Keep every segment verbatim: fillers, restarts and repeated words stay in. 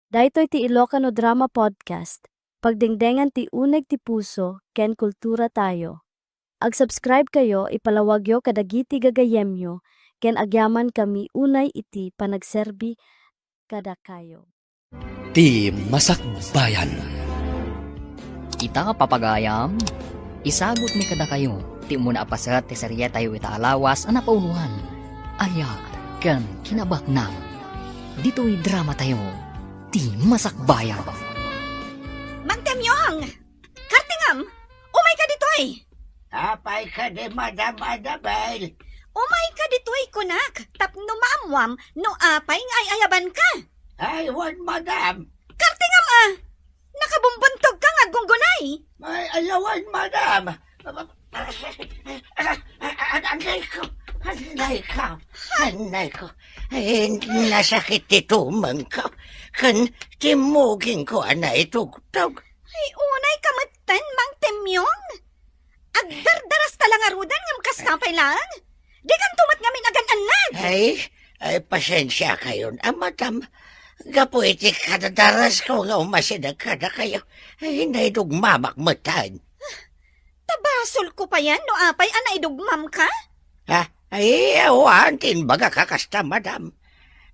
Daytoy ti Ilocano Drama Podcast, pagdengdengan ti uneg ti puso ken kultura tayo. Ag-subscribe kayo, ipalawagyo kadagiti gagayemyo, ken agyamankami unay iti panagserbi kadakayo. Ti Masakbayan. Ita, papagayam, isagutmi kadakayo ti umuna a paset ti serietayo ita a lawas a napauloan, Ayat ken Kinabaknang. Ditoy dramatayo, Ti Masakbayan. Mang Temyong! Kartingam! Umayka ditoy! Apay kadi, Madam Annabel? Umayka ditoy, kunak, tapno maammuam no apay nga ay-ayabanka. Ay, wen, Madam. Kartingam a! Nakabumbuntogka nga aggunggunay. Ay, ayawan, Madam. Anay ko, anay ko, anay ko. Ay, nasakit ti tumengko. Ken timmugingko a naitugtog. Ay, unayka metten, Mang Temyong. Agdardarasta la ngaruden ngem kasta pay laeng. Dikanto met ngamin agan-annad. Ay, ay, pasensiakayon a, Madam. Gapu iti kadadarasko nga umasideg kadakayo, ay, naidugmamak metten. Ta basolko payen no apay a naidugmamka? Ha? Ay, awan ti imbagak a kasta, Madam.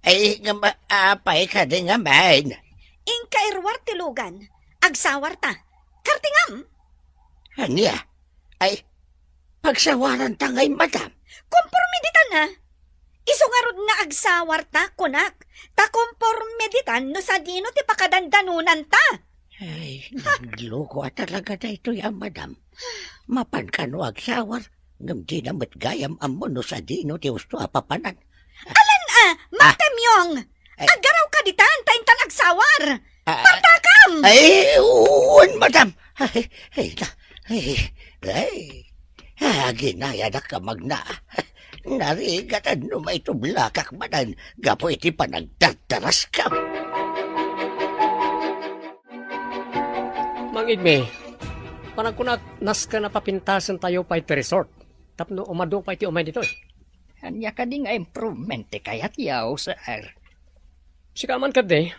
Ay, ngem apay kadi ngamin? Inka iruar ti lugan. Agsawarta. Kartingam! Ania? Ay, pagsawaranta ngay, Madam? Kompormiditan a! Isu ngarud nga agsawarta, kunak, ta kompormiditan no sadino ti pakadandanonanta. Ay, nagloko a talaga daytoy a Madam. Mapan kano agsawar, ngem dina met gayam ammo no sadino ti usto a papanan. Alan a, Mang Temyong! Ay. Aggarawka ditan, ta intan agsawar! Ah, partakam! Ay, wen, Madam! Ay, ay, na, ay, ay. Ah, ginayadak a magna. Narigatan no maitublakak manen gapu iti panagdardaraskan. Mang Igme, panagkunak, nasken a papintasentayo pay ti resort tapno umadu pay ti umay ditoy. Ania kadi nga improvement ti kayatyo, sir? Sika man kadi,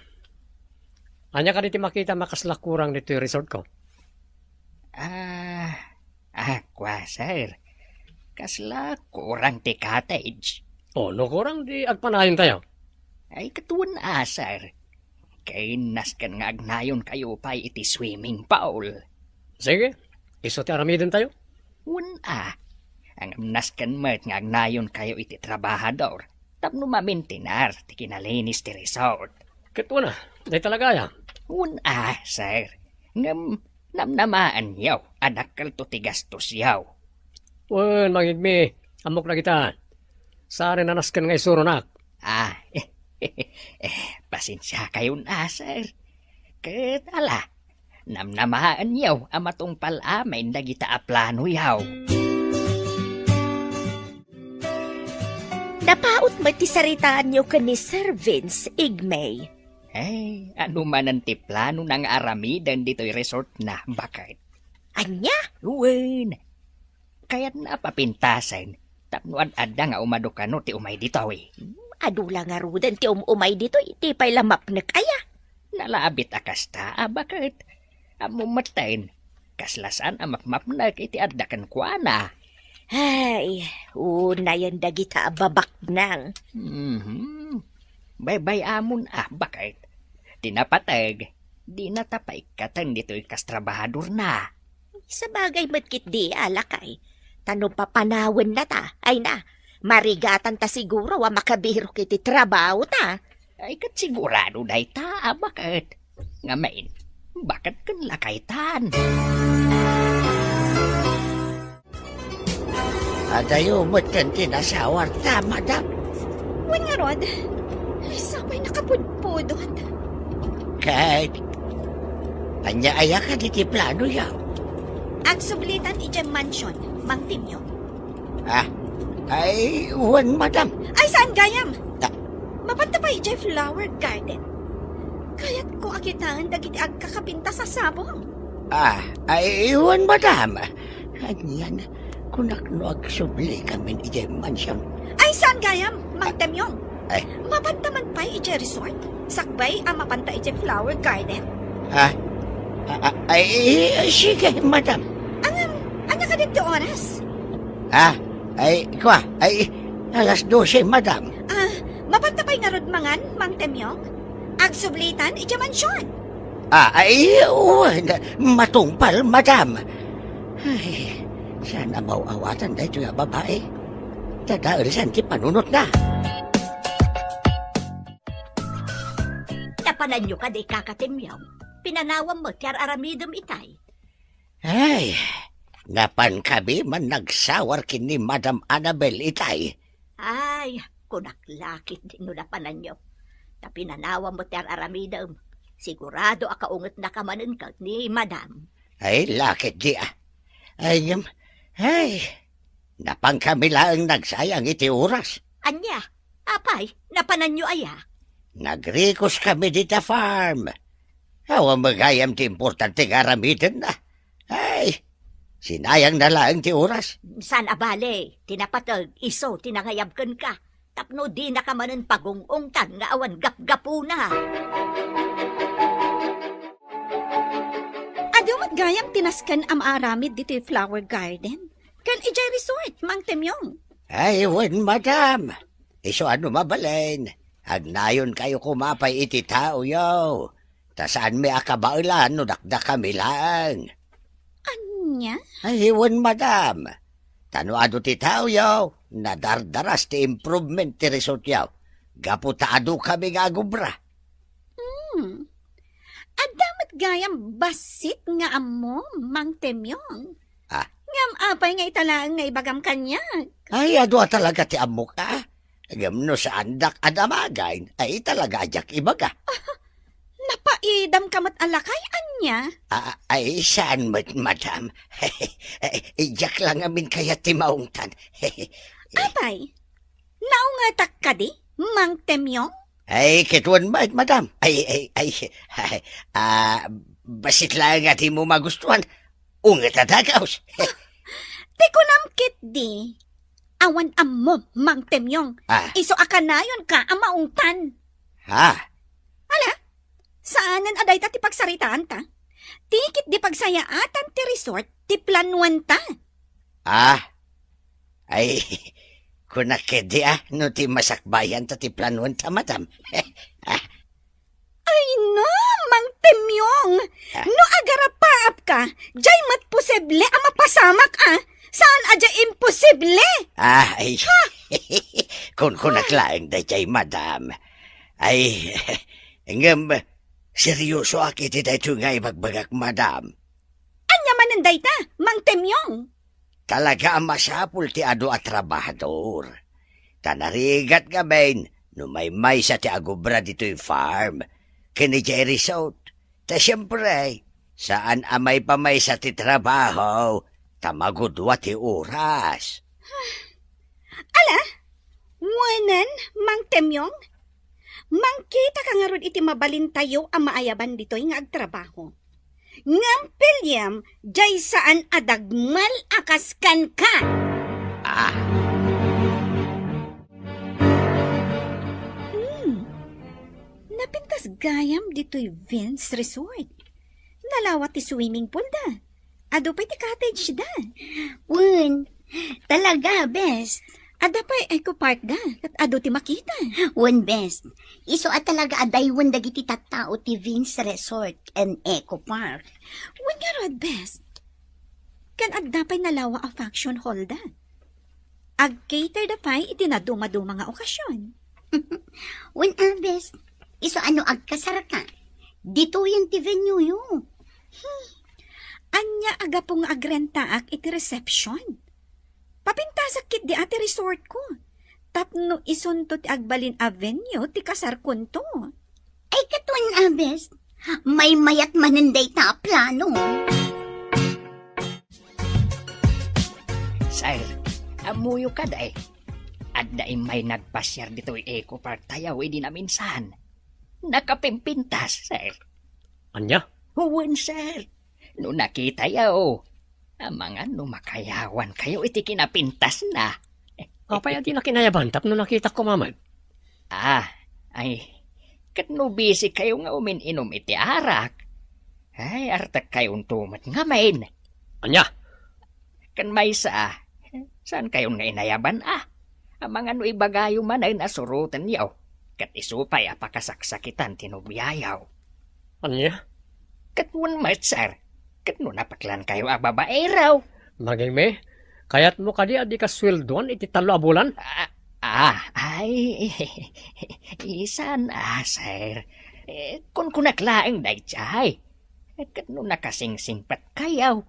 ania kadi ti makitam a kasla kurang ditoy resortko? Ah, ah, kua, sir. Kasla kurang ti cottage. O, no kurang, di agpanayontayo. Ay, ket wen a, sir. Ken nasken nga agnayonkayo pay iti swimming pool. Sige, isu ti aramidentayo. Wen a, ngem nasken met nga agnayonkayo iti trabahador tapno mamintinar ti kinalinis ti resort. Ket wen a, dayta la gayam. Wen a, sir. Ngem namnamaenyo a dakkelto ti gastosyo. Wen, Mang Igme, ammok dagita. Saan a nasken nga isuronak. Ah, eh, pasensiakayon a, sir. Ket ala, namnamaenyo a matungpal amin dagita a planoyo. Napaut met ti saritaanyo ken ni Sir Vince, Igme. Ay, anu manen ti planona nga aramiden ditoy resortna, baket? Ania? Wen, kayatna a papintasen tapno ad-adda nga umadu kano ti umay ditoy. Adu la ngaruden ti um-umay ditoy, di pay la mapnek aya. Nalabit a kasta a, baket? Ammom metten, kasla saan a mapmapnek iti adda kenkuana. Ay, unayen dagita a babaknang. Mhm. Baybay-amon a, baket? Ti napateg, dinata paikkaten ditoy kas trabahadorna. Sabagay met ketdi a, lakay. Ta no papanawennata, ay na, marigatanta siguro a makabirok iti trabahota. Ay, ket sigurado dayta a, baket? Ngamin, baket ken lakaytan. Adayo metten ti nasawarta, Madam. Wen ngarud, sapay nakapudpudot. Ket ania aya kadi ti planoyo? Agsublitan idiay mansion, Mang Temyong. Ah, ay, wen, Madam. Ay, saan gayam? Ah. Mapanta pay idiay flower garden. Kayatko a kitaen dagiti agkakapintas a sabong. Ah, ay, wen, Madam. Anian, kunak no agsubli kamin idiay mansion. Ay, saan gayam, Mang Temyong? Ay. Mapanta man pay idiay resort? Sakbay a mapanta idiay flower garden? Ha? A-, a-, ay, ay, sige, madam. Ngem, ania kadin ti oras? Ha? Ay, kua, ay, alas dose, madam. Ah, mapanta pay ngarud mangan, Mang Temyong? Agsublitan idiay mansion. Ah, ay, wen, matungpal, madam. Ay, saan a maw-awatan daytoy a babai? Dadaelsan ti panunotna. Napananyo kadi, Kaka Temyong? Pinanawam met ti ar-aramidem itay. Ay, napankami man nagsawar ken ni Madam Annabel itay. Ay, kunak la ketdi no napananyo. Ta pinanawam met ti ar-aramidem. Sigurado a kaungetnaka manen ket ni Madam. Ay, la ketdi, ah. Ay, ngem, ay, napankami laeng nagsayang iti oras. Ania? Apay, napananyo aya? Nagrikuskami dita farm. Awan met gayam ti importante nga aramidenna. Ay, sinayangna laeng ti oras. Saan a bale, ti napateg isu ti nangayab kenka, tapno dinaka manen pagung-ungtan nga awan gapgapuna. Adu met gayam ti nasken a maaramid ditoy flower garden ken idiay resort, Mang Temyong? Ay, wen, madam. Isu a no mabalin, agnayonkayo koma pay iti taoyo. Ta saanmi a kabaelan no dakdakami laeng. Ania? Ay, wen, madam. Ta no adu ti taoyo, nadardaras ti improvement ti resortyo. Gapu ta adukami nga agubra. Hmm. Adda met gayam bassit nga ammom, Mang Temyong. Ah. Ngem apay nga ita laeng nga ibagam kaniak? Ay, adu a talaga ti ammok, ah. Ngem no saandak a damagen, ay talaga a diak ibaga. Napaidamka met a lakay, ania? Ah, ay, saan met, madam. Ay, diak la ngamin kayat ti maungtan. Apay, naungetak kadi, Mang Temyong? Ay, ket wen met, madam. Ay, ay, ay, ay, ah, bassit laeng a dimo magustuhan. Unget a dagaus. Ti kunam ketdi, awan ammom, Mang Temyong. Ah. Isu a kanayonka a maungtan. Ha? Ala, saanen a dayta ti pagsaritaanta. Ti ketdi pagsayaatan ti resort ti planuanta. Ah? Ay, kunak ketdi, ah, no ti masakbayanta ti planuanta, madam. Ah. Ay, no, Mang Temyong! Ah. No agarapaapka, diay met posible a mapasamak, ah! Saan a diay imposible! Ah, ay. Ha? Kunkunak laeng daydiay, madam. Ay, ngem, seryosoak iti daytoy nga ibagbagak, madam. Ania manen dayta, Mang Temyong? Talaga a masapul ti adu a trabahador. Ta narigat ngamin no maymaysa ti agubra ditoy farm ken idiay resort. Ta siempre, saan a maipamaysa ti trabaho ta magudua ti oras. Ala, wenen, Mang Temyong, mangkitaka ngarud iti mabalintayo a maayaban ditoy nga agtrabaho. Ngem piliem, diay saan a dagmel a kas kenka. Ah. Hmm. Napintas gayam ditoy Vince Resort. Nalawa ti swimming pool da. Adu pay ti cottage da. Wen, talaga, bes. Adda pay eco park da, ket adu ti makita. Wen, bes. Isu a talaga a daywen dagiti tattao ti Vince Resort and Eco Park. Wen ngarud, bes. Ken adda pay nalawa a function hall da. Ag-cater da pay iti nadumaduma nga okasion. Wen, a, bes. Isu a no agkasarka, ditoyen ti venue yo. Hmm. Ania a gapu nga agrentaak iti reception? Papintasak ketdi a ti resort ko. Tapno isunto ti agbalin a venue ti kasarkonto. Ay, ket wen, a, bes, maymayat manen dayta a plano. Sir, ammoyo kadi? Adda immay nagpasiar ditoy Eco Park tayo idi naminsan. Nakapimpintas, sir. Ania? Wen, sir. No nakitayo, amangan no makayawankayo iti kinapintasna. Apay a di nakinayaban tapno nakitak koma met? Ah, ay, ket no busy kayo nga umin-inom iti arak, ay, artekkayonto met ngamin. Ania? Ken maysa, saan kayon nga inayaban, a? Amangan no ibagayo manen a surotenyo, ket isu pay a pakasaksakitan ti nobiayo. Ania? Ket wen met, sir, ket no napaklankayo a babaero. Mangigme, kayatmo kadi a dika sueldoan iti tallo a bulan? Ah, ah, ay, saan a, sir. Eh, kunkunak laeng daydiay. Ket no nakasingsingpetkayo,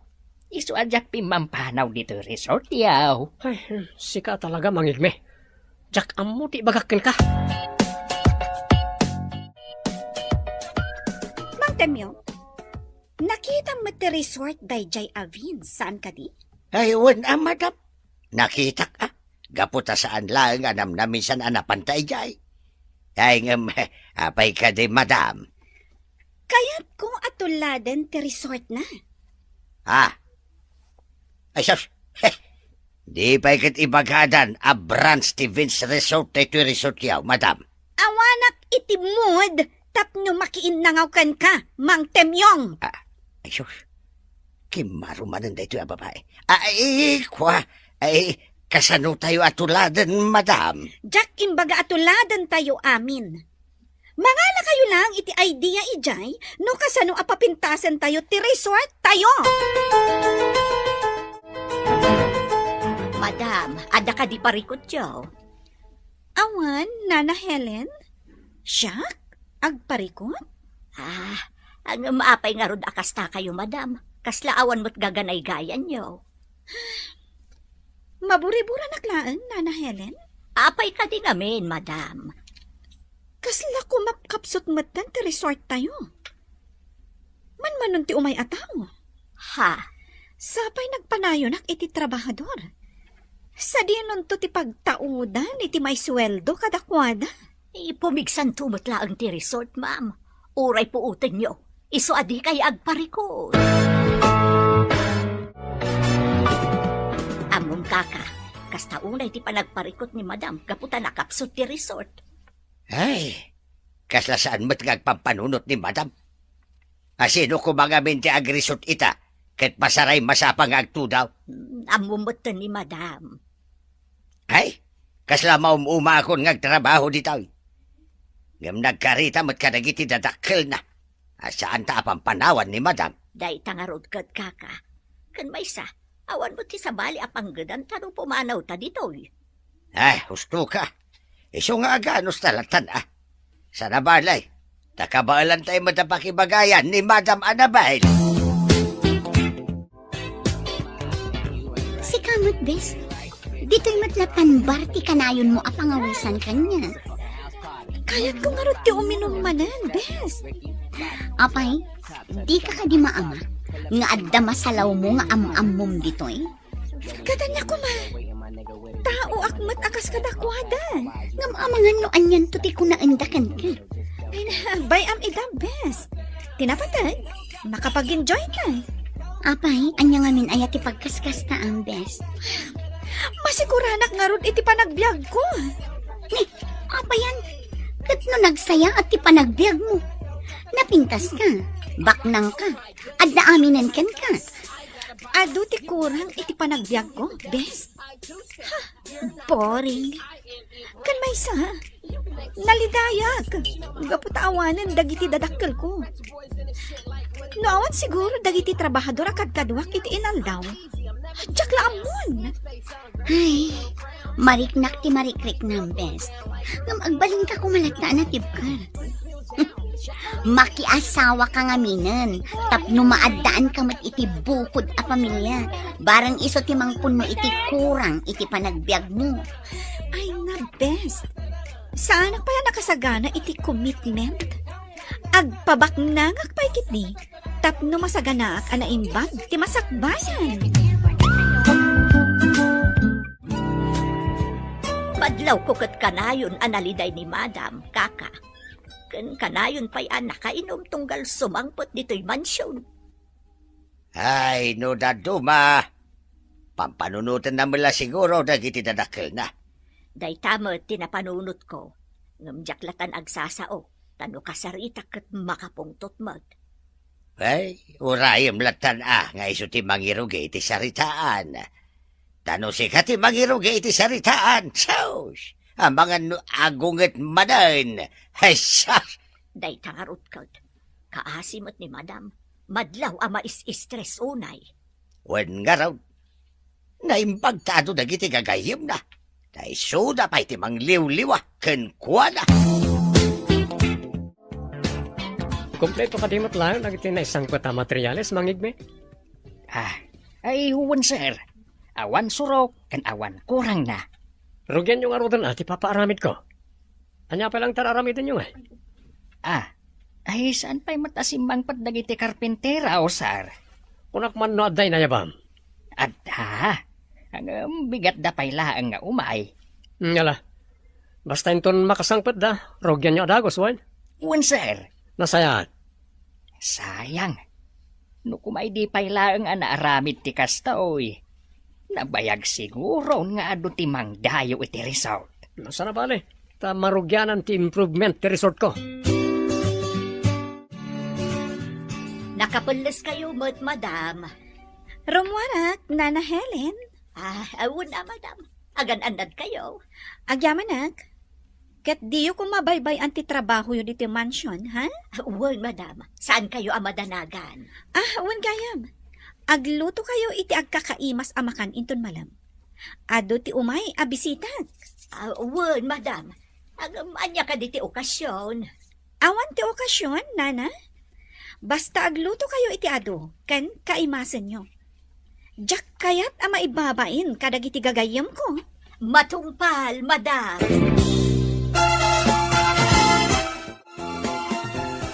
isu a diak pimmampanaw ditoy resortyo. Ay, sika talaga, Mangigme. Diak ammo ti ibagak kenka. Mang Temyong, nakitam met ti resort daydiay a Vince, saan kadi? Ay, wen a, madam. Nakitak a. Gapu ta saan laeng a namnamisan a napanta idiay. Ay, ngem, apay kadi, madam? Kayatko a tuladen ti resortna. Ah. Ay, sus. Di pay ket ibagadan a branch ti Vince Resort daytoy resortyo, madam. Awanak iti mood tapno makiinnangaw kenka, Mang Temyong. Ah, ay, sus. Kimmaro manen daytoy a babae. Ay, kua, ay, kasano tayo a tuladen, madam? Diak imbaga a tuladen tayo amin. Mangala kayo lang iti idea idiay no kasano a papintasen tayo ti resort tayo. Madam, adda kadi parikutyo? Awan, Nana Helen? Siak? Agparikut? Ah, ngem apay ngarud a kasta kayo, madam? Kasla awan met gaganaygayanyo? Maburiburanak laeng, Nana Helen? Apay kadi ngamin, madam? Kasla kumapkapsut metten ti resort tayo. Manmanon ti umay a tao. Ha? Sapay nagpanayonak iti trabahador. Sadinonto ti pagtaudan iti maisueldo kadakuada? Ipumigsanto met laeng ti resort, ma'am. Uray puotenyo. Isu a dikay agparikut. Ammom, kaka, kasta unay ti panagparikut ni madam gapu ta nakapsut ti resort. Ay, kasla saan met nga agpampanunot ni madam. Asino koma ngamin ti agrisut ita, ket pasaray masapa nga agtudaw? Mm, ammom metten ni madam. Ay, kasla maum-umakon nga agtrabaho ditoy. Ngem nagkarita met kadagiti dadakkelna a saanta a pampanawan ni madam. Dayta ngarud ket, kaka. Ken maysa, awan met ti sabali a panggedan ta no pumanawta ditoy. Ay, husto ka. Isu nga aganus ta latan, a. Sana balay, ta kabaelan tayo met a pakibagayan ni Madam Annabel. Sika met, bes. Ditoy met la tanbar ti kanayonmo a pangawisan kaniak. Kayatko ngarud ti uminum manen, bes. Apay, dika kadi maamak nga adda masalawmo nga am-ammom ditoy? Ket ania koma? Taoak met a kas kadakuada. Ngem amangan no anianto ti kunaenda kenka. Ay, bay-am ida, bes. Ti napateg, makapag-enjoyta. Apay, ania ngamin aya ti pagkaskasta, bes? Masiguranak ngarud iti panagbiagko. Ni, apayan, ket no nagsayaat ti panagbiagmo? Napintaska, baknangka, adda aminen kenka. Adu ti kurang iti panagbiagko, bes. Ha, boring. Ken maysa, nalidayak gapu ta awanen dagiti dadakkelko. No awan siguro dagiti trabahador a kadkaduak iti inaldaw, diak la ammon. Ay, mariknak ti marikriknam, bes. Ngem agbalinka koma latta a natibker. Makiasawaka ngaminen tapno maaddaanka met iti bukod a pamilia. Bareng isu ti mangpunno iti kurang iti panagbiagmo. Ay nga, bes. Saanak pay a nakasagana iti commitment. Agpabaknangak pay ketdi tapno masaganaak a naimbag ti masakbayan. Madlawko ket kanayon a naliday ni Madam, kaka. Ken kanayon pay a nakainum tunggal sumangpet ditoy mansion. Ay, no dadduma, pampanunotenna met la siguro dagiti dadakkelna. Dayta met ti napanunotko. Ngem diak latan agsasao, ta no kasaritak ket makapungtot met. Ay, urayem latan a nga isu ti mangirugi iti saritaan. Ta no sika ti mangirugi iti saritaan, sus! Amangan no agunget manen. Ay, sus! Dayta ngarud ket, kaasi met ni Madam. Madlaw a mais-stress unay. Wen ngarud, naimbag ta adu dagiti gagayyemna. Ta isuda pay ti mangliwliwa kenkuana. Kompleto kadi met laeng dagiti naisangpet a materiales, Mang Igme? Ah, ay, wen, sir. Awan surok ken awan kurangna. Rugianyo ngaruden a ti papaaramidko. Ania pay laeng ti ar-aramidenyo, eh? Ah, ay, saan pay met a simmangpet dagiti karpintero, sir? Kunak man no adda inayabam. Adda. Ngem bigatda pay laeng nga umay. Ngala. Basta inton makasangpetda, rugianyo a dagus, wen? Wen, sir. Nasayaat. Sayang. No kumay di pay laeng a naaramid ti kastoy, nabayag siguron nga adu ti mangdayo iti resort. No, saan a bale, ta marugianan ti improvement ti resortko. Nakapelleskayo met, Madam. Rummuarak, Nana Helen. Ah, wen a, Madam. Agan-annadkayo? Agyamanak. Ket diyo koma baybay-an ti trabahoyo ditoy mansion, ha? Wen, Madam. Saankayo a madanagan? Ah, wen gayam. Aglutokayo iti agkakaimas a makan inton malem. Adu ti umay a bisitak. Ah, wen, Madam. Ngem ania kadi ti okasion? Awan ti okasion, Nana. Basta aglutokayo iti adu ken kaimasenyo. Diak kayat a maibabain kadagiti gagayyemko. Matungpal, Madam.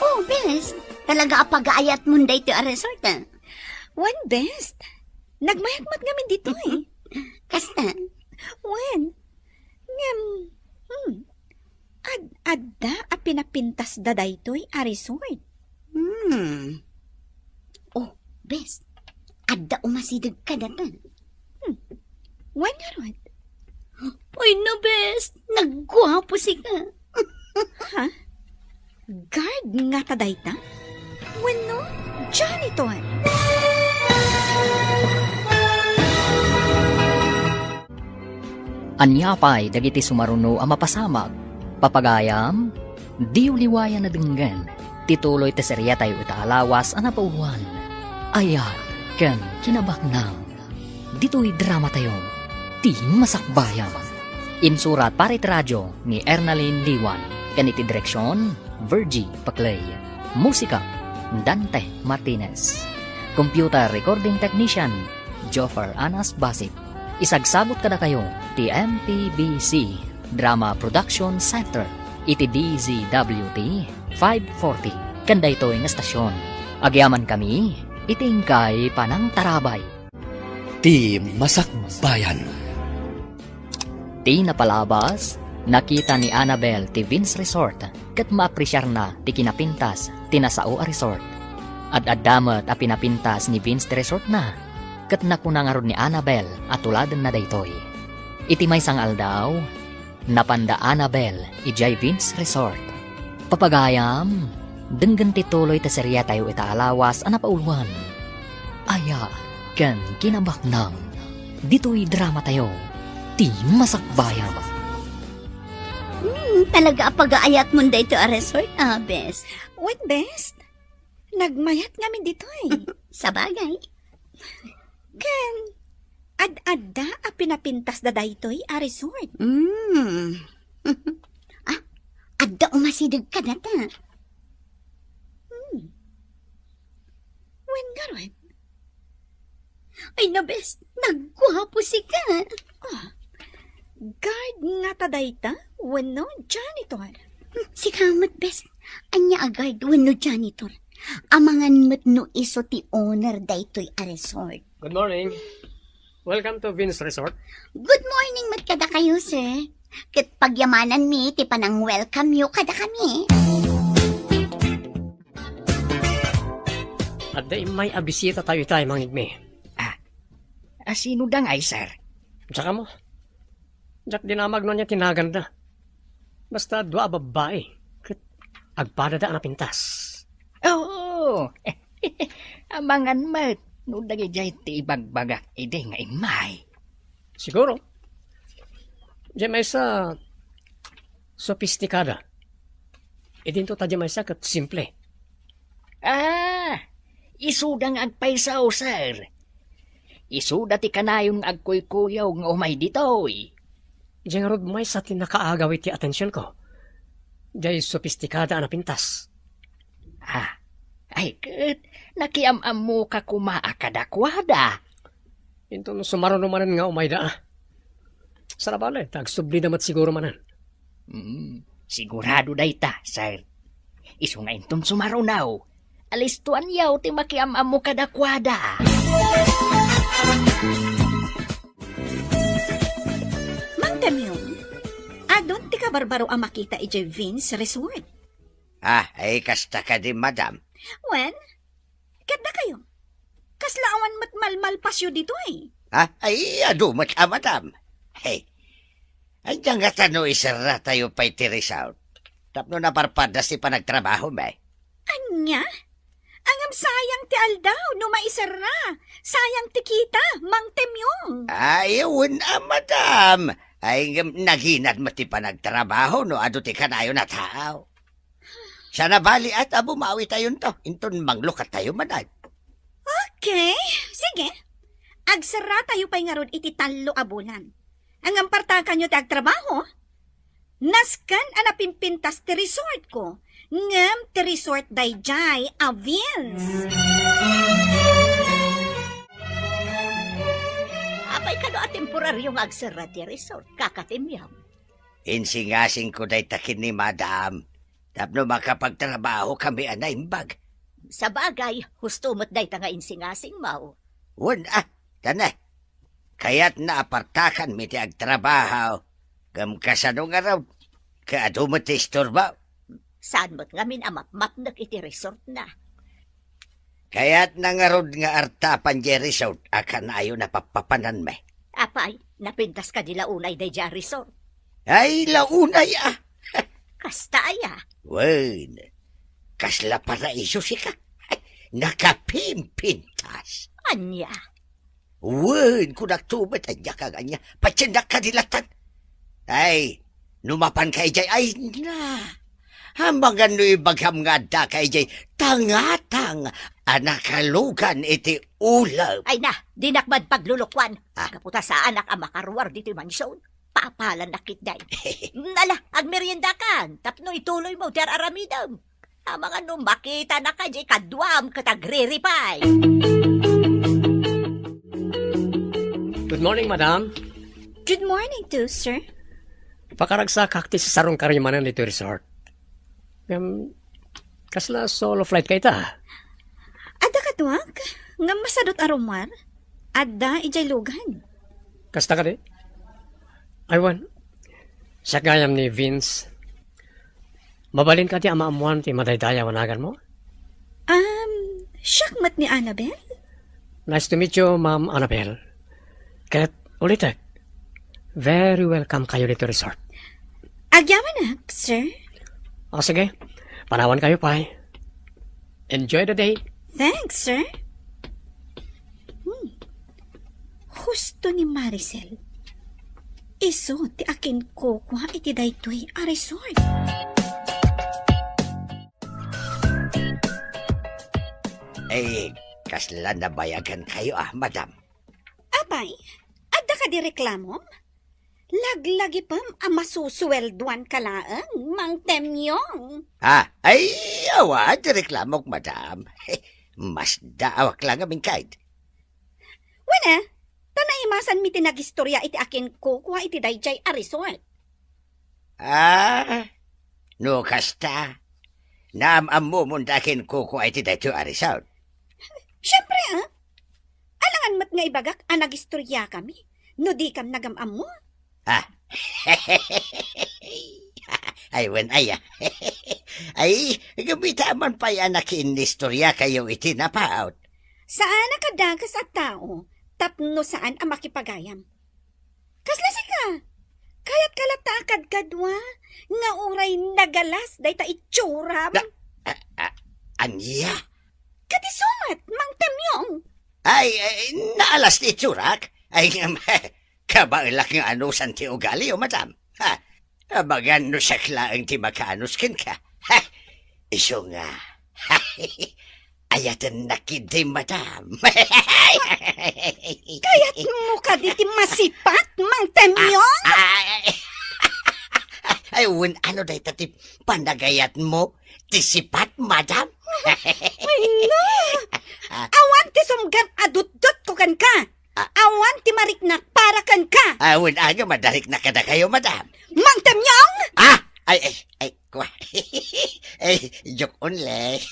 Oh, bes, talaga a pagaayatmon daytoy a resort, ah. Wen, bes. Nagmayat met ngamin ditoy. Kasta? Wen. Ngem, hmm, ad-adda a pinapintasda daytoy a resort. Hmm. Oh, bes, adda umasideg kadata. Hmm. Wen ngarud? Ay, no, bes, nagguapo sika. Ha? Guard ngata dayta? Wenno janitor? Ania pay dagiti sumaruno a mapasamak? Papagayam, diyo liwayan a denggen ti tuloy ti seriatayo ita a lawas a napauloan, Ayat ken Kinabaknang. Ditoy dramatayo, Ti Masakbayan. Insurat para iti radio ni Ernalyn Liwan ken iti direksion, Virgie Paclay. Musika, Dante Martinez. Computer recording technician, Joffer Anas Basit. Isagsabot kadakayo ti M P B C Drama Production Center iti D Z W T five forty ken daytoy nga estasion. Agyamankami iti inkay panangtarabay. Ti Masakbayan. Ti napalabas, nakita ni Annabel ti Vince Resort ket maapresiarna ti kinapintas ti nasao a resort. Ad-adda met a pinapintas ni Vince ti resortna, ket nakuna ngarud ni Annabel a tuladenna daytoy. Iti maysa nga aldaw, napanda Annabel idiay Vince Resort. Papagayam, denggen ti tuloy ti seriatayo ita a lawas a napauloan, Ayat ken Kinabaknang. Ditoy dramatayo, Ti Masakbayan. Hmm, talaga a pagaayatmon daytoy a resort, ah, bes. Wen, bes? Nagmayat ngamin ditoy. Sabagay. Ken, ad-adda a pinapintasda daytoy a resort. Hmm. Ah, adda umasideg kadata. Hmm. Wen ngarud? Ay, nabes, nagguapo sika. Ah, guard ngata dayta wenno janitor? Hmm, sika met, bes. Ania a guard wenno janitor? Amangan met no isu ti owner daytoy a resort. Good morning. Welcome to Vince Resort. Good morning met kadakayo, sir. Ket pagyamananmi ti panang-welcome yo kadakami. Adda immay a bisitatayo itay, Mang Igme. Ah, a sino da ngay, sir? Diak ammo. Diak dinamag no ania ti naganda. Basta dua a babbai, ket agpadada a napintas. Oo. Amangan met no dagijay ti ibagbagak idi nga immay. Siguro. Diay maysa, sopistikada. Idinto ta diay maysa ket simple. Ah, isuda nga agpayso, sir. Isuda ti kanayon nga agkuykuyaw nga umay ditoy. Diay ngarud maysa ti nakaagaw iti atensionko. Diay sopistikada a napintas. Ah, ay ket, nakiam-ammoka koma a kadakuada. Inton sumaruno manen nga umayda, a. Sabali, ta agsublida met siguro manen. Hmm, sigurado dayta, sir. Isu nga inton sumaruno, alistoanyo ti makiam-ammo kadakuada. Mang Temyong, adun ti kabarbaro a makita idiay Vince Resort. Ah, ay kasta kadi, madam? Wen, ket dakayo, kasla awan met malmalpasyo ditoy? Ah, ay, adu met a, madam. Hey, ania ngata no iserratayo pay ti resort tapno naparpadas ti panagtrabahomi? Ania? Ngem sayang ti aldaw no maiserra. Sayang ti kita, Mang Temyong. Ay, wen a, madam. Ay, ngem naginad met ti panagtrabaho no adu ti kanayon a tao. Saan a bali, a, ta bumawitayonto, inton manglukatayo manen. Okay, sige. Agserratayo pay ngarud iti tallo a bulan. Ngem partakanyo ti agtrabaho? Nasken a napimpintas ti resortko, ngem ti resort daydiay a Vince. Apay kano a temporario nga agserra ti resort, Kaka Temyong? Insingasingko dayta ken ni madam tapno makapagtrabahokami a naimbag. Sabagay, husto met dayta nga insingasingmo. Wen a, tana. Kayatna a partakanmi ti agtrabaho, ngem kasano ngarud, ket adu met ti istorbo? Saan met ngamin a mapmapnek iti resortna? Kayatna ngarud nga artapan diay resort a kanayon a pappapananmi. Apay, napintas kadi la unay daydiay a resort? Ay, la unay a! Kasta aya? Wen, kasla paraiso sika. Ay, nakapimpintas. Ania? Wen, kunakto met, ania ka nga ania? Patiendak kadi lattan. Ay, no mapanka idiay, ay na. Amangan no ibagam nga addaka idiay tangatang a nakalugan iti ulep. Ay na, dinak man paglulukuan. Ah. Gapu ta saanak a makaruar ditoy mansion. Papalannak ketdi. Ala, agmeriendakan, tapno ituloymo ti ar-aramidem. Amangan no makitanaka diay kaduam ket agriripay. Good morning, madam. Good morning too, sir. Pakaragsakak ti sasarungkayo manen ditoy resort. Ngem, kasla solo flight ka ita? Adda kaduak, ngem masadut a rummuar. Adda idiay lugan. Kasta kadi? Ay wen, siak gayam ni Vince. Mabalin kadi a maammuan ti madaydayaw a naganmo? Um, siak met ni Annabel. Nice to meet you, Ma'am Annabel. Ket ulitek, very welcome kayo ditoy resort. Agyamanak, sir. O sige, panawan kayo pay. Enjoy the day. Thanks, sir. Hmm. Husto ni Maricel. Isu ti akinkukua iti daytoy a resort. Eh, kasla nabayagan kayo, ah, madam? Apay, adda kadi reklamom? Laglagipem a masusueldoanka laeng, Mang Temyong. Ah, ay, awan ti reklamok, madam. Masdaawak la ngamin, kayd. Wen a, ta naimasanmi ti nagistorya iti akinkukua iti daydiay a resort. Ah, no kasta, naam-ammomon ti akinkukua iti daytoy a resort? Siempre, ah. Alangan met nga ibagak a nagistoryakami no dikam nagam-ammo. Ah. Ay, wen, ay, ah. Ay, gumita man pay a nakiinnistorya kayo iti napaut. Saan a kadakas a tao tapno saan a makipagayam. Kasla sika, Kayatka latta a kadkadua nga uray nagalas dayta itsuram? Na, a, a, ania? Kadi sumat, Mang Temyong. Ay, ay, naalas ti itsurak? Ay, ngem, kabaelak nga anusan ti ugalio, madam. Ha? Abagan no siak laeng ti makaanus kenka. Ha? Isu nga. Ayatennak ketdi, madam. Kayatmo kadi ti masipat, Mang Temyong? Ah, ah, ay, wen ano dayta ti panagayatmo? Ti sipat, madam? Ay, no! Ah. Awan ti sumgem a dutdotko kenka. Ah. Awan ti mariknak para kenka. Ah, wen ania madariknak kadakayo, madam? Mang Temyong! Ah! Ay, ay, ay, kwa. Ay, joke only.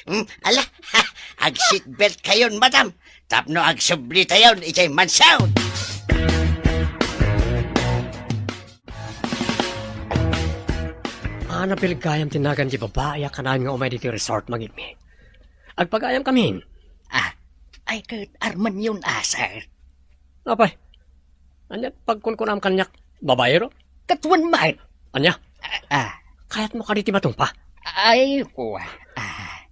Hmm, ala, ha, ag-seatbelt kayon, madam. Tapno agsublitayon idiay mansion. Ania pay gayam ti nagan ti babai a kanayon nga umay ditoy resort, Mang Igme? Agpagayam kamin. Ah, ay ket armenyon a, sir. Apay, ania pagkunkunam kaniak, babaero? Ket wen met. Ania? Ah, ah. Kayatmo kadi ti matungpa? Ay, kwa. Ah.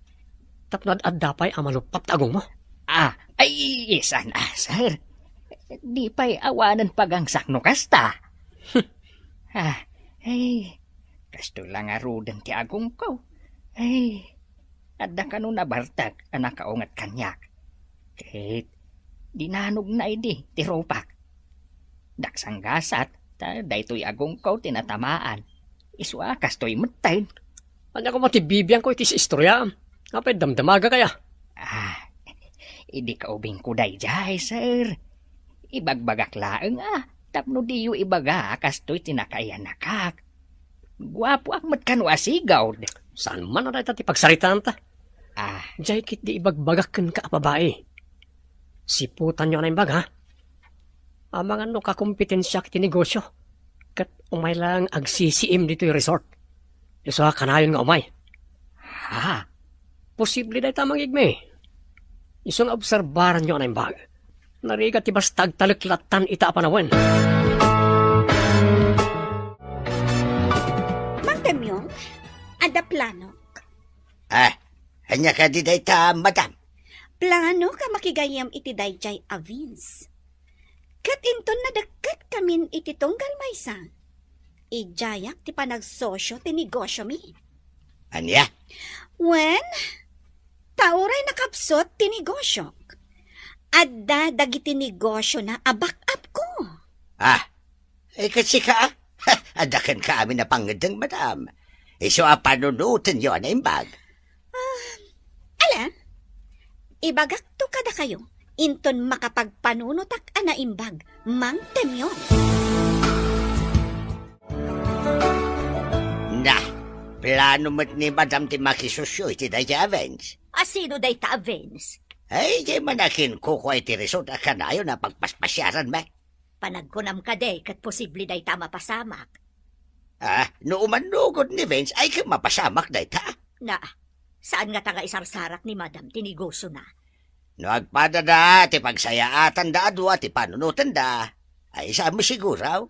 Tapno ad-adda pay a maluppat ti agongmo? Ah, ay, saan a, sir. Di pay awanen pagangsak no kasta. Ah, ay, kastoy la ngaruden ti agongko. Ay, adda kano nabartek a nakaunget kaniak. Ket dinanogna idi ti rupak. Daksanggasat, ta daytoy agongko ti natamaan. Isu a kastoy metten. Ania koma ti bibiangko iti istoryaam? Apay, damdamagak aya? Ah, idi kaubingko daydiay, sir. Ibagbagak laeng a, tapno diyo ibaga a kastoy ti nakayanakak. Guapoak met kano a sigud. Saan man a dayta ti pagsaritaanta? Ah. Diay ketdi ibagbagak kenka a babai. Siputanyo a naimbag, ha? Amangan no kakompetensiak iti negosio, ket umay laeng agsisiim ditoy resort. Isu a kanayon nga umay. Ha? Posible dayta, Mang Igme. Isu nga obserbaranyo a naimbag. Narigat ti basta agtalek lattan ita a panawen. Mang Temyong, adda planok. Ah, ania kadi dayta, madam? Planok a makigayyem iti daydiay a Vince. Ket inton nadekket kamin iti tunggal maysa, idiayak ti panagsosio ti negosiomi. Ania? Wen, ta uray nakapsut ti negosiok, adda dagiti negosiona a back-up ko. Ah, eh, ket sika, ah? Adda kenka amin a pangngeddeng, madam. Isu a panunotenyo a naimbag. Ah, ala, ibagakto kadakayo inton makapagpanunotak a naimbag, Mang Temyong. Na, plano met ni madam ti makisosio iti dayta a Vince. A sino dayta a Vince? Ay, diay man a kinkukua iti resort a kanayon a pagpaspasiaranmi. Panagkunam kadi ket posible dayta a mapasamak? Ah, no umannugod ni Vince, ay ket mapasamak dayta. Na, saan ngata nga isarsarak ni Madam ti negosiona? No agpadada ti pagsayaatanda a dua ti panunotenda, ay saan mo siguro?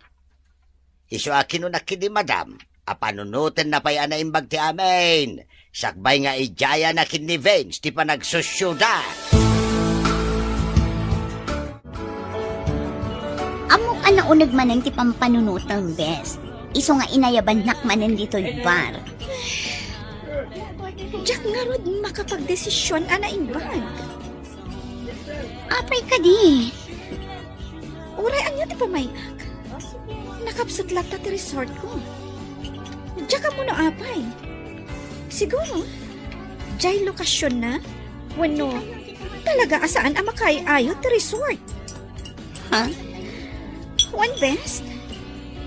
Isu a kinunak iti Madam a panunotenna pay a naimbag ti amin, sakbay nga idiayana ken ni Vince ti panagsosioda. Ammok a nauneg manen ti pampanunotem, Bes. Isu nga inayabannak manen ditoy bar. Diak ngarud makapagdesision a naimbag. Apay kadi? Uray ania ti pamay-ak? Nakapsut latta ti resort ko. Diak ammo no apay. Siguro, diay lokasionna wenno talaga a saan a makaay-ayo ti resort. Ha? Wen, Bes,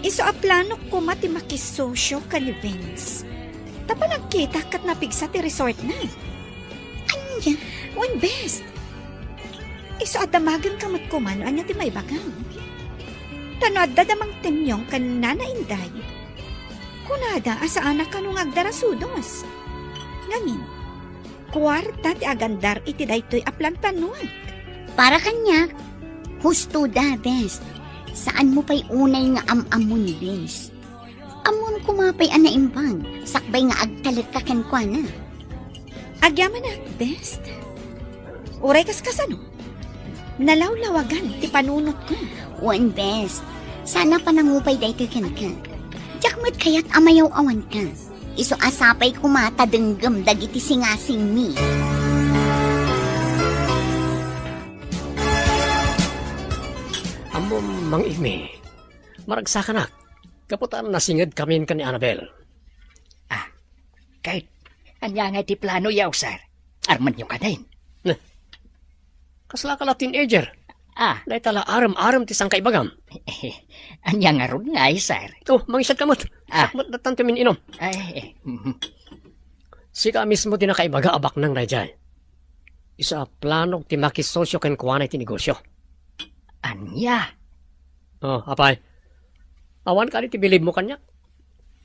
isu a planok koma ti makisosio ken ni Vince. Ta panagkitak ket napigsa ti resortna. Ania? Wen, Bes, isu a damagenka met koma no ania ti maibagam. Ta no adda da Mang Temyong ken Nana Inday, kunada a saanak kano nga agdarasudos. Ngamin, kuarta ti agandar iti daytoy a planplanoak. Para kaniak, husto da, Bes. Saanmo pay unay nga am-ammon, Vince. Ammom koma pay a naimbag, sakbay nga agtalekka kenkuana. Agyamanak, best. Uray kas kasano? Nalawlawagan ti panunotko. Wen, best. Sana panangupay daytoy kenka. Diak met kayat a mayaw-awanka. Isu a sapay koma ta denggem dagiti singasingmi. Ammom, Mang Igmi, maragsakanak. Gapu ta nasingedkamin ken ni Annabel. Ah, ket ania ngay ti planoyo, sir? Armenyo kadin? Nah, kasla ka la teenager. Ah. Dayta la arem-arem ti sangkaibagam. Ania ngarud ngay, sir? Oh, mangisadka met. Ah. Sakmet dattan ti min-inom. Ay, eh, mhm. Sika mismo ti nakaibaga a baknang daydiay. Isu a planog ti makisosio kenkuana iti negosio. Ania? Oh, apay. Awan kadi ti bilibmo kaniak?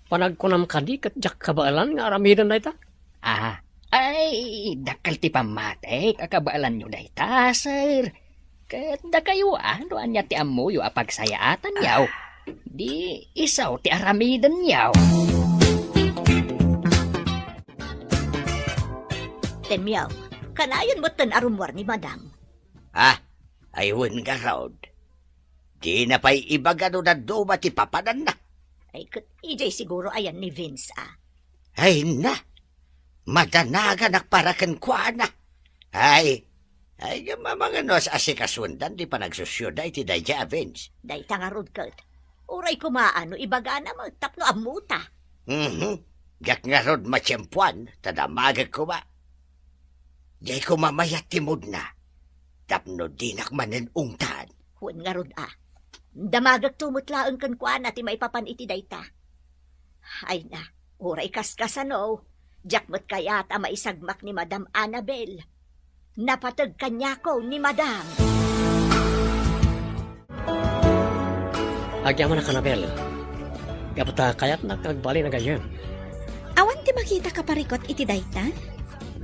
Panagkunam kadi ket diak kabaelan nga aramiden dayta? Ah, ay, dakkel ti pammatik a kabaelanyo dayta, sir. Ket dakayo, ah, no ania ti ammoyo a pagsayaatanyo, di isu ti aramidenyo. Temyo, kanayon metten a rummuar ni Madam. Ah, ay wen ngarud. Dina pay ibaga no dadduma ti papananna. Ay, ket idiay siguro ayan ni Vince, ah. Ay na, madanaganak para kenkuana. Ay, ay, ngem amangan no as-asikasuendan ti panagsosioda iti daydiay a Vince. Dayta ngarud ket, uray koma no ibagana met tapno ammota. Mhm. Diak ngarud matiempoan, ta damagek koma. Diay koma mayat ti moodna, tapno dinak manen ungtan. Wen ngarud a, damagekto met laeng kenkuana ti maipapan iti dayta. Ay na, uray kaskasano, diak met kayat a maisagmak ni Madam Annabel. Napateg kaniako ni Madam. Agyamanak, Annabel. Gapu ta kayatnak nga agbalin a gayyem. Awan ti makita a parikut iti dayta?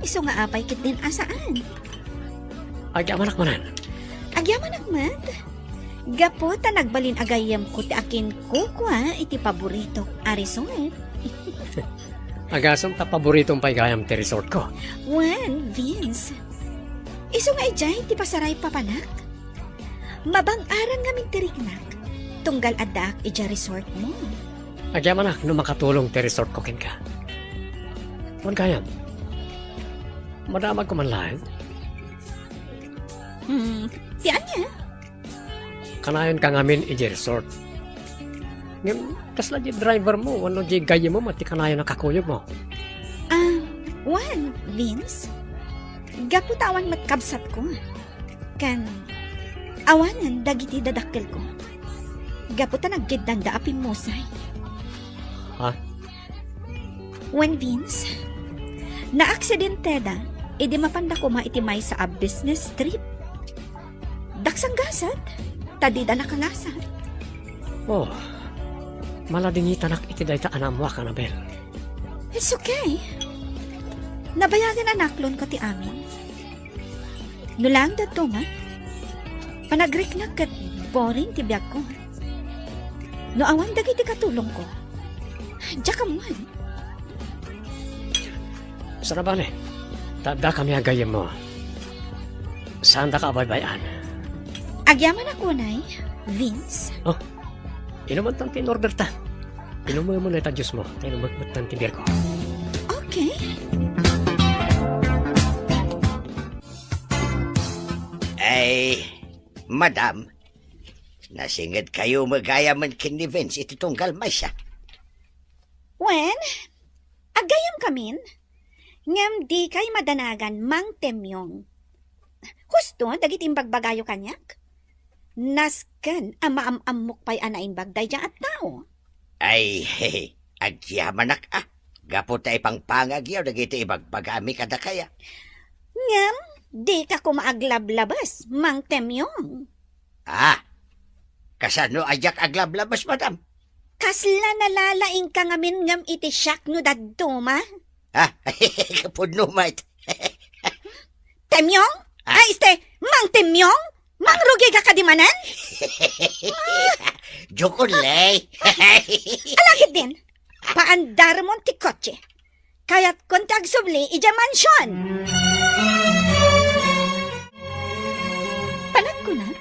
Isu nga apay ketdin a saan? Agyamanak manen. Agyamanak met. Gapu ta nagbalin a gayyemko ti akinkukua iti paboritok a resort. Agasem ta paboritom pay gayam ti resortko. Wen, Vince. Isu nga idiay ti pasaray papanak? Mabang-arang ngamin ti riknak, tunggal addaak idiay resortmo. Agyamanak no makatulong ti resortko kenka. Wen gayam, madamagko man laeng? Hmm, ti ania? Kanayonka ngamin idiay resort. Ngem, kasla diay drivermo wenno diay gayyemmo met ti kanayon a kakuyogmo? Ah, wen, Vince. Gapu ta awan met kabsatko. Ken awanen dagiti dadakkelko. Gapu ta naggeddanda a pimmusay. Ha? Wen, Vince, naaksidenteda idi mapanda koma iti maysa a business trip. Daksanggasat, ta dida nakalasat. Oh, maladingitanak iti dayta a naammoak, Annabel. It's okay. Nabayagan a naklonko ti amin. No laeng dadduma, panagriknak ket boring ti biagko. No awan dagiti katulongko, diak ammoen. Saan a bale, ta addakami a gayyemmo. Saandaka a baybay-an. Agyamanak unay, Vince. Oh, inumantan ti in-orderta. Inumem dayta juicemo, ta inumek metten ti beerko. Okay. Ay, madam, nasingedkayo met gayamen ken ni Vince iti tunggal maysa. Wen, aggayamkamin, ngem dikay madanagan Mang Temyong. Husto dagiti imbagbagayo kaniak? Nasken a maam-ammok pay a naimbag daydiay a tao. Ay, agyamanak a, gapu ta ipangpangagyo dagiti ibagbagami kadakaya. Ngem dika koma aglablabes, Mang Temyong. Ah, kasano a diak aglablabes, madam? Kasla nalalaingka ngamin ngem iti siak no dadduma? Ah, pudno met. Temyong? Ah. Ay, este, Mang Temyong? Mangrugika kadi manen? Joke only. Ala ketdin, paandarmon ti kotse. Kayatkon ti agsubli idiay mansion. Panagkunak,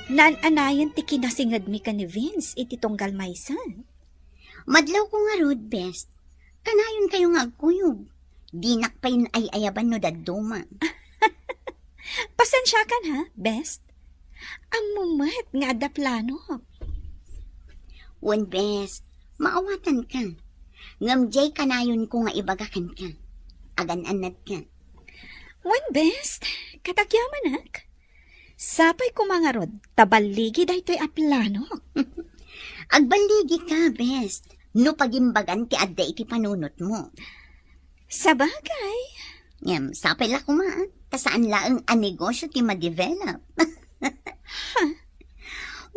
naan-anayen ti kinasingedmi ken ni Vince iti tunggal maysa. Madlawko ngarud, Best. Kanayonkayo nga agkuyog. Dinak pay ay-ayaban no dadduma. Pasensiakan, ha, Best? Ammom met nga adda planok. Wen, Best, maawatanka. Ngem diay kanayonko nga ibaga kenka. Agan-annadka. Wen, Best, ket agyamanak. Sapay koma ngarud ta balligi daytoy a planok. Agballigika, Best, no pagimbagan ti adda iti panunotmo. Sabagay. Ngem, sapay la koma, ta saan laeng a negosyo ti ma-develop.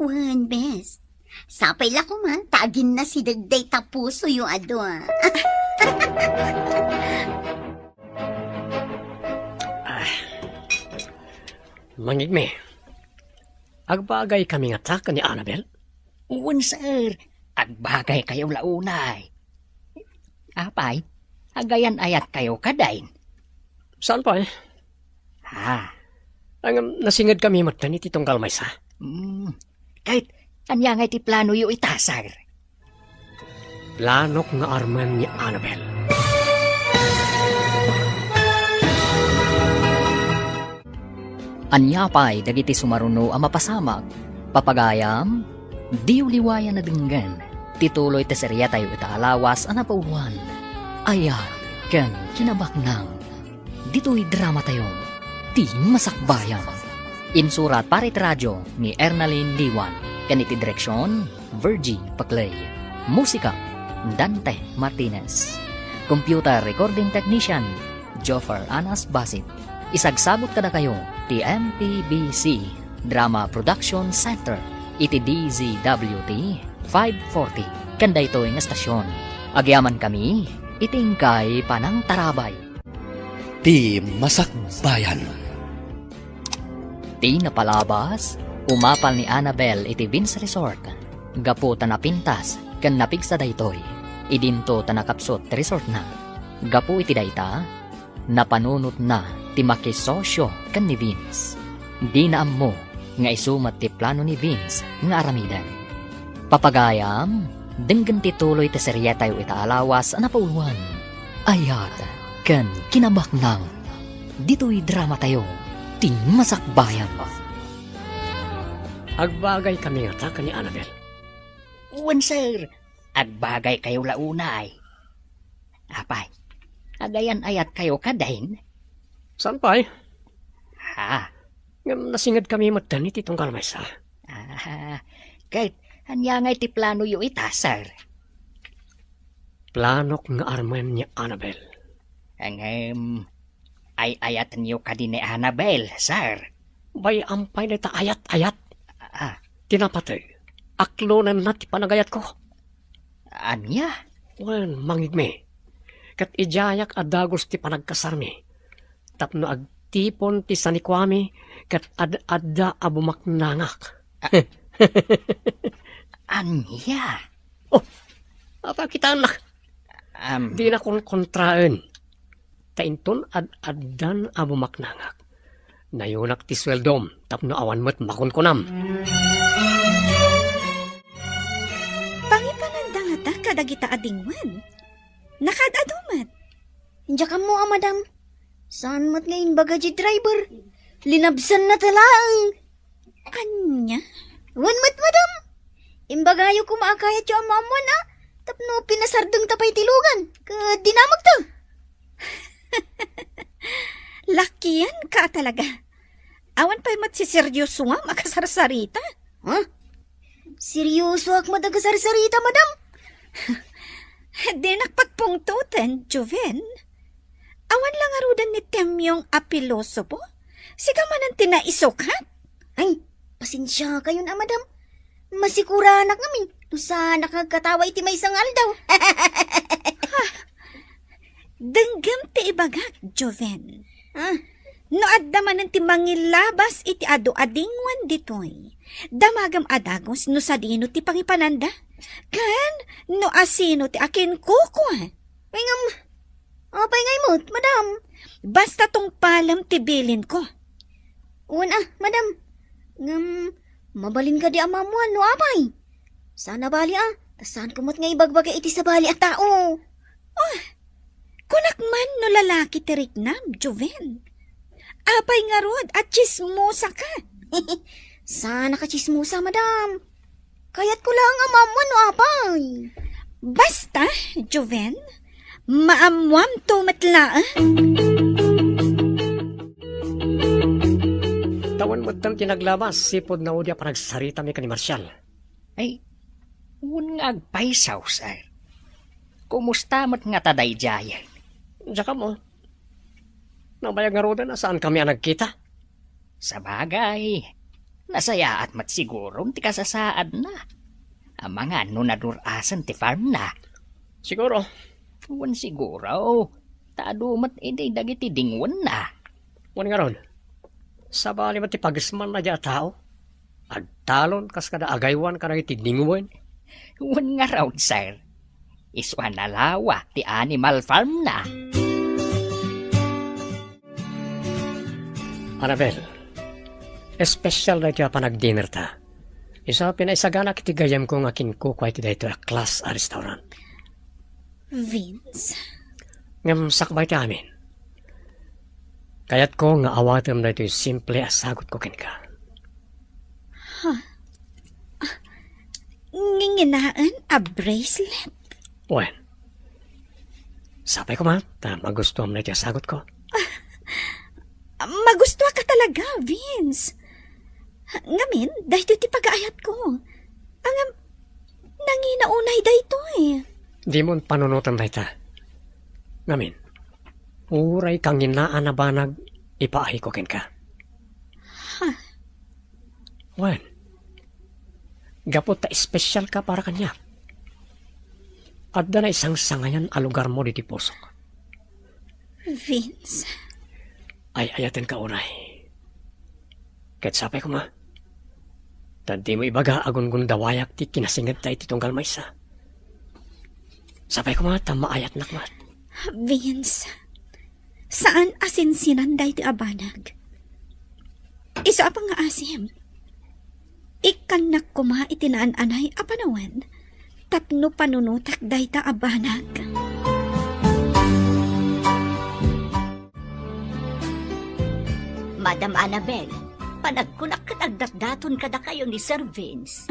Wen, Best. Sapay la koma, ta aginnasideg dayta pusoyo a dua. Ah. Mangigmi, agbagaykami ngata ken ni Annabel? Wen, sir. Agbagaykayo la unay. Apay, agayan-ayatkayo kadi? Saan pay? Ah. Ngem, nasingedkami metten iti tunggal maysa. Hmm. Ket, ania ngay ti planoyo ita, sir? Planok nga armen ni Annabel. Ania pay dagiti sumaruno a mapasamak? Papagayam, diyo liwayan a denggen ti tuloy ti seriatayo ita a lawas a napauloan, Ayat ken Kinabaknang. Ditoy dramatayo, Ti Masakbayan. Insurat para iti radio ni Ernalyn Liwan, ken iti direksion, Virgie Paclay. Musika, Dante Martinez. Computer recording technician, Joffer Anas Basit. Isagsabot kadakayo ti M P B C Drama Production Center iti D Z W T five forty. Ken daytoy nga estasion, agyamankami iti inkay panangtarabay. Ti Masakbayan. Ti napalabas, umapal ni Annabel iti Vince Resort gapu ta napintas ken napigsa daytoy. Idinto ta nakapsut ti resortna. Gapu iti dayta, napanunotna ti makisosio ken ni Vince. Dina ammo nga isu met ti plano ni Vince nga aramiden. Papagayam, denggen ti tuloy ti seriatayo ita a lawas a napauloan, Ayat ken Kinabaknang. Ditoy dramatayo, Ti Masakbayan. Agbagaykami ngata ken ni Annabel? Wen, sir. Agbagaykayo la unay. Apay, agayan-ayatkayo kadin? Saan pay? Ha? Ngem nasingedkami metten iti tunggal maysa. Ah, ket ania ngay ti planoyo ita, sir? Planok nga armen ni Annabel. Ngem, ay-ayatenyo kadi ni Annabel, sir? Bay-am pay dayta ayat-ayat. Ah. Ti napateg, aklonenna ti panagayatko. Ania? Wen, mangigmi. Ket idiayak a dagus ti panagkasarmi. Tapno agtipon ti sanikuami ket ad-adda a bumaknangak. Ania? Oh, apay, kitaennak. Am. Dina konkontraen. Ta inton ad-addan a bumaknangak, nayunak ti sueldom tapno awan met makunkunam. Pangipananda ngata kadagita a dingwen. Nakaad-adu met. Diak ammo a, madam. Saan met nga imbaga ti driver? Linabsanna ta laeng. Ania? Wen met, madam. Imbagayo koma a kayatyo a maammoan a tapno pinasardengta pay ti lugan ket dinamagta. Lakianka talaga. Awan pay met siseryosoam a kasarsarita. Ha? Seryosoak met a kasarsarita, madam. Dinak pagpungtoten, Joven. Awan la ngaruden ni Temyong a pilosopo? Sika manen ti naisukat? Ay, pasensiakayon a, madam. Masikuranak ngamin no saanak nga agkatawa iti maysa nga aldaw. Ha? Denggem ti ibagak, Joven. Ah, No adda manen ti mangilabas iti adu a dingwen ditoy, damagem a dagus no sadino ti pangipananda, ken no asino ti akinkukua. Ngem, apay ngay met, madam? Basta tungpalem ti bilinko. Wen a, madam. Ngem, mabalin kadi a maammuan no apay? Saan a bali a, ta saanko met nga ibagbaga iti sabali a tao. Oh, kunak man no lalaki ti riknam, Joven. Apay ngarud a tsismosa ka? Saan a katsismosa, madam. Kayatko laeng a maammuan no apay. Basta, Joven, maammuamto met laeng. Tawen metten ti naglabas, sipud naudi a panagsaritami ken ni Marcial. Ay, wen nga agpaysaw, sir. Kumusta met ngata daydiayen? Diak ammo. Nabayag ngaruden a saankami a nagkita. Sabagay, nasayaat met siguro ti kasasaadna. Amangan no nadur-asen ti farmna. Siguro. Wen siguro, ta adu met idi dagiti dingwenna. Wen ngarud, sabali met ti pagismanna dayta a tao. Agtalon kas kada agaywan kadagiti dingwen. Wen ngarud, sir, isu a nalawa ti animal farmna. Annabel, espesyal daytoy a panagdinerta. Isu a pinaisaganak iti gayyemko nga kinkukua iti daytoy a class a restaurant. Vince. Ngem sakbay ti amin, kayatko nga awatem daytoy simple a sagutko kenka. Ha? Ah, nginginaen a bracelet? Wen, sapay koma ta magustuam daytoy a sagutko. Ah, magustuaka talaga, Vince. Ngamin, daytoy ti pagaayatko. Ngem, nangina unay daytoy. Dimon panunoten dayta. Ngamin, uray kanginaan a banag ipaayko kenka. Ha? Wen, gapu ta espesyalka para kaniak, adda naisangsangayan a lugarmo ditoy pusok. Vince. Ay-ayatenka unay. Ket sapay koma, ta dimo ibaga a gungundawayak ti kinasingedta iti tunggal maysa. Sapay koma ta maayatnak met. Vince, saan a sinsinan daytoy a banag. Isu a pangngaasim. Ikkannak koma iti naan-anay a panawen tapno panunotak dayta a banag. Madam Annabel, panagkunak ket agdatdaton kadakayo ni Sir Vince.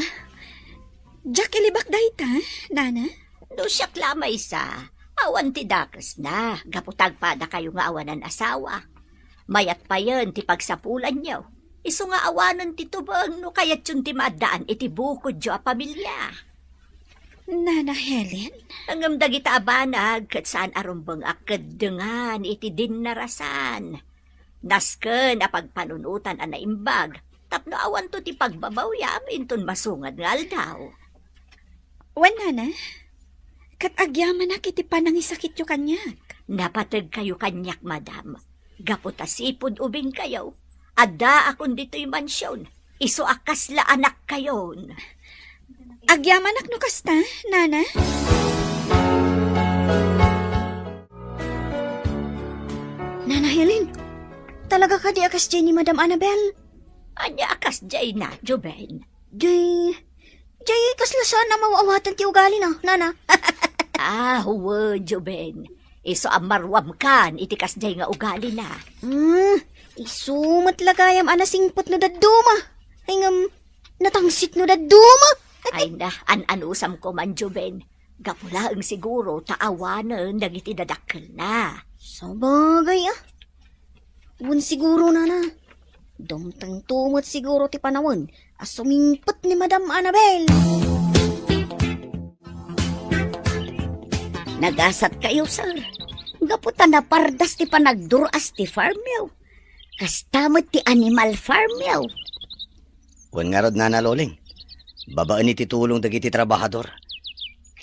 Diak ilibak dayta, Nana. No siak la maysa, awan ti dakesna, gapu ta agpadakayo nga awanan asawa. Mayat payen ti pagsapulanyo. Isu nga awanen ti tubeng no kayatyon ti maaddaan iti bukodyo a pamilia. Nana Helen? Ngem dagita a banag ket saan a rumbeng a keddengan iti dinnarasan. Nasken a pagpanunotan a naimbag tapno awanto ti pagbabawiam inton masungad nga aldaw. Wen, Nana, ket agyamanak iti panangisakityo kaniak. Napategkayo kaniak, madam, gapu ta sipud ubingkayo, addaakon ditoy mansion, isu a kasla anakkayon. Agyamanak no kasta, Nana? Nana Helen, talaga kadi a kasdiay ni Madam Annabel? Ania a kasdiayna, Joven? Jay, jay, kasla saan a maw-awatan ti ugalina, Nana? Ah, wen, Joven. Isu a maruamkan iti kasdiay nga ugalina. Hmm, isu met la gayam a nasingpet no dadduma. Ay ngem, natangsit no dadduma. Ay na, an-anusamko man, Joven. Gapu laeng siguro ta awanen dagiti dadakkelna. Sabagay, ah. Wen siguro, Nana. Dumtengto met siguro ti panawen a sumingpet ni Madam Annabel. Nagasatkayo, sir. Gapu ta napardas ti panagdur-as ti farmyo. Kasta met ti animal farmyo. Wen ngarud, Nana Loling, babaen iti tulong dagiti trabahador,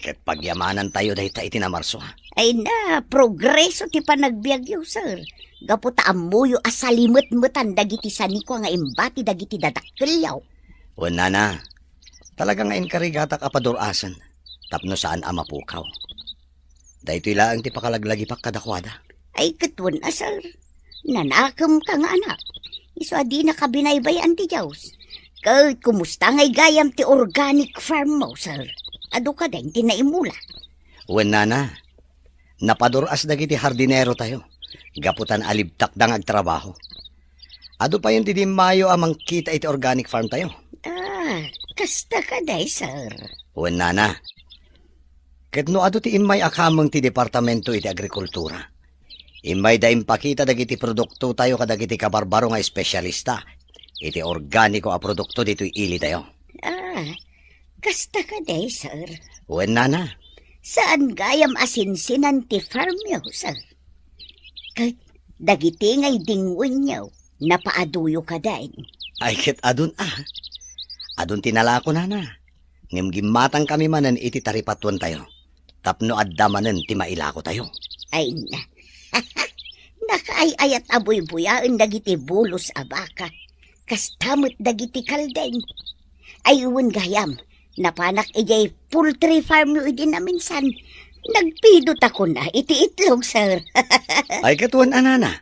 Ket pagyamanantayo dayta iti namarso. Ay na, progreso ti panagbiagyo, sir. Gapu ta ammoyo a salimetmetan dagiti saniko nga imbati dagiti dadakkelyo. Wen, nana, talaga nga inkarigatak a padur-asen tapno saan a mapukaw. Daytoy laeng ti pakalaglagipak kadakuada. Ay, ket wen a, sir. Nanakemka nga anak. Isu a dinaka binaybay-an ti Dios. Ket kumusta ngay gayam ti organic farm mo, sir? Adu kadi ti naimula? Wen, nana, napadur-as dagiti hardinero tayo. Gapu ta naalibtakda nga agtrabaho. Adu payen ti dimmayo a mangkita iti organic farm tayo. Ah, kasta kadi, sir. Wen, nana. Ket no adu ti immay a kameng ti Departamento iti Agrikultura, immayda impakita dagiti produktotayo kadagiti kabarbaro nga espesyalista iti organiko a produkto ditoy ilitayo. Ah, kasta kadi, sir? Wen, nana. Saan gayam a sinsinan ti farmyo, sir? Ket dagiti nga idingwenyo, napaaduyo kadin? Ay, ket adun a. Adun ti nalako, nana. Ngem gimmatangkami manen iti taripatuentayo tapno adda manen ti mailakotayo. Ay na. Nakaay-ayat a buybuyaen dagiti bulos a baka. Kasta met dagiti kaldeng. Ay, wen gayam, napanak idiay poultry farm yo idi naminsan. Nagpidot a kuna iti itlog, sir. Ay, ket wen a, nana.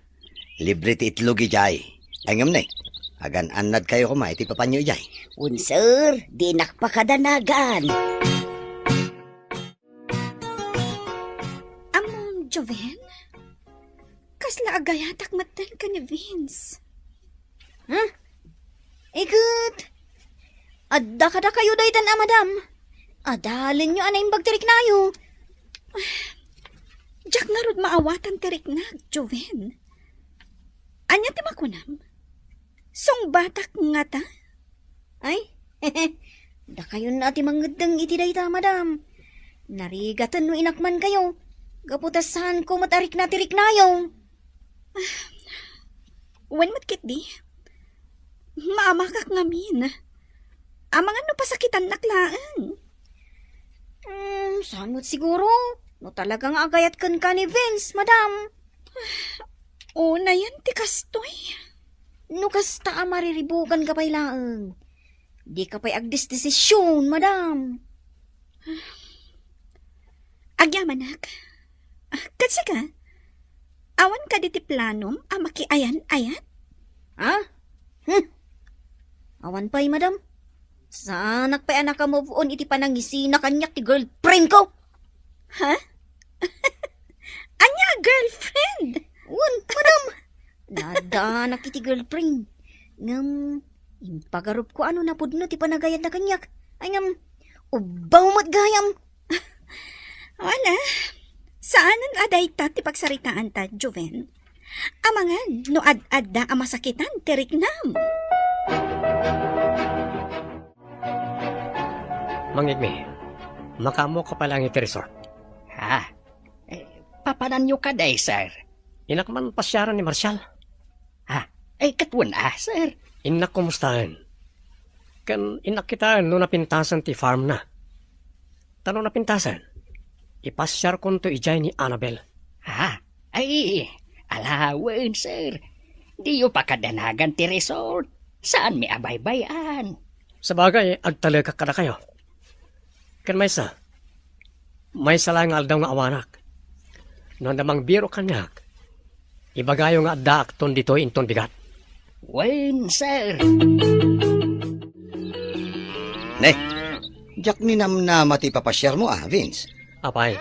Libre ti itlog idiay. Ay, ngem ne, agan-annadkayo koma iti papanyo idiay. Wen, sir, dinak pakadanagan. Ammom, Joven? Kasla agayatak metten ken ni Vince. Ha? Iket, adda kadakayo daytan a madam. Adalenyo a naimbag ti riknayo. Diak ngarud maawatan ti riknak, Joven. Ania ti makunam? Sungbatak ngata? Ay, dakayon a ti mangeddeng iti dayta, madam. Narigaten no inakmankayo, gapu ta saanko met a rikna ti riknayo. Wen met ketdi, maamakak ngamin. Amangan no pasakitannak laeng. Hmm, saan met siguro? No talaga nga agayat kenka ni Vince, madam. Unayen ti kastoy. No kasta a mariribukanka pay laeng, dika pay agdesdesisyon, madam. Agyamanak. Ah, ket sika? Awan kadi ti planom a makiayan-ayat? Ha? Hmm. Awan pay, madam. Saanak pay a naka-move on iti panangisina kaniak ti girlfriend ko. Ha? Ania a girlfriend? Wen, madam. Naaddanak iti girlfriend. Ngem, impagarupko a no napudno ti panagayatna kaniak. Ay, ngem, ubbaw met gayam. Wala. Saanen a dayta ti pagsaritaanta, Joven. Amangan no ad-adda a masakitan ti riknam. Mangngegmi, makaammok ka pay laeng iti resort. Ha? Eh, papananyo kadi, sir? Innak man pasiaren ni Marshall. Ha? Eh, ket wen a, sir? Innak kumustaen. Ken innak kitaen no napintasen ti farmna. Ta no napintasen, ipasiarkonto idiay ni Annabel. Ha? Ay, alawen, sir. Diyo pakadanagan ti resort. Saanmi a baybay-an. Sabagay, agtalekak kadakayo. Ken maysa, maysa laeng nga aldaw nga awanak. No adda mangbiro kaniak, ibagayo nga addaakton ditoy inton bigat. Wen, sir. Ne, diak ninamnama ti ipapasiarmo, a, Vince. Apay,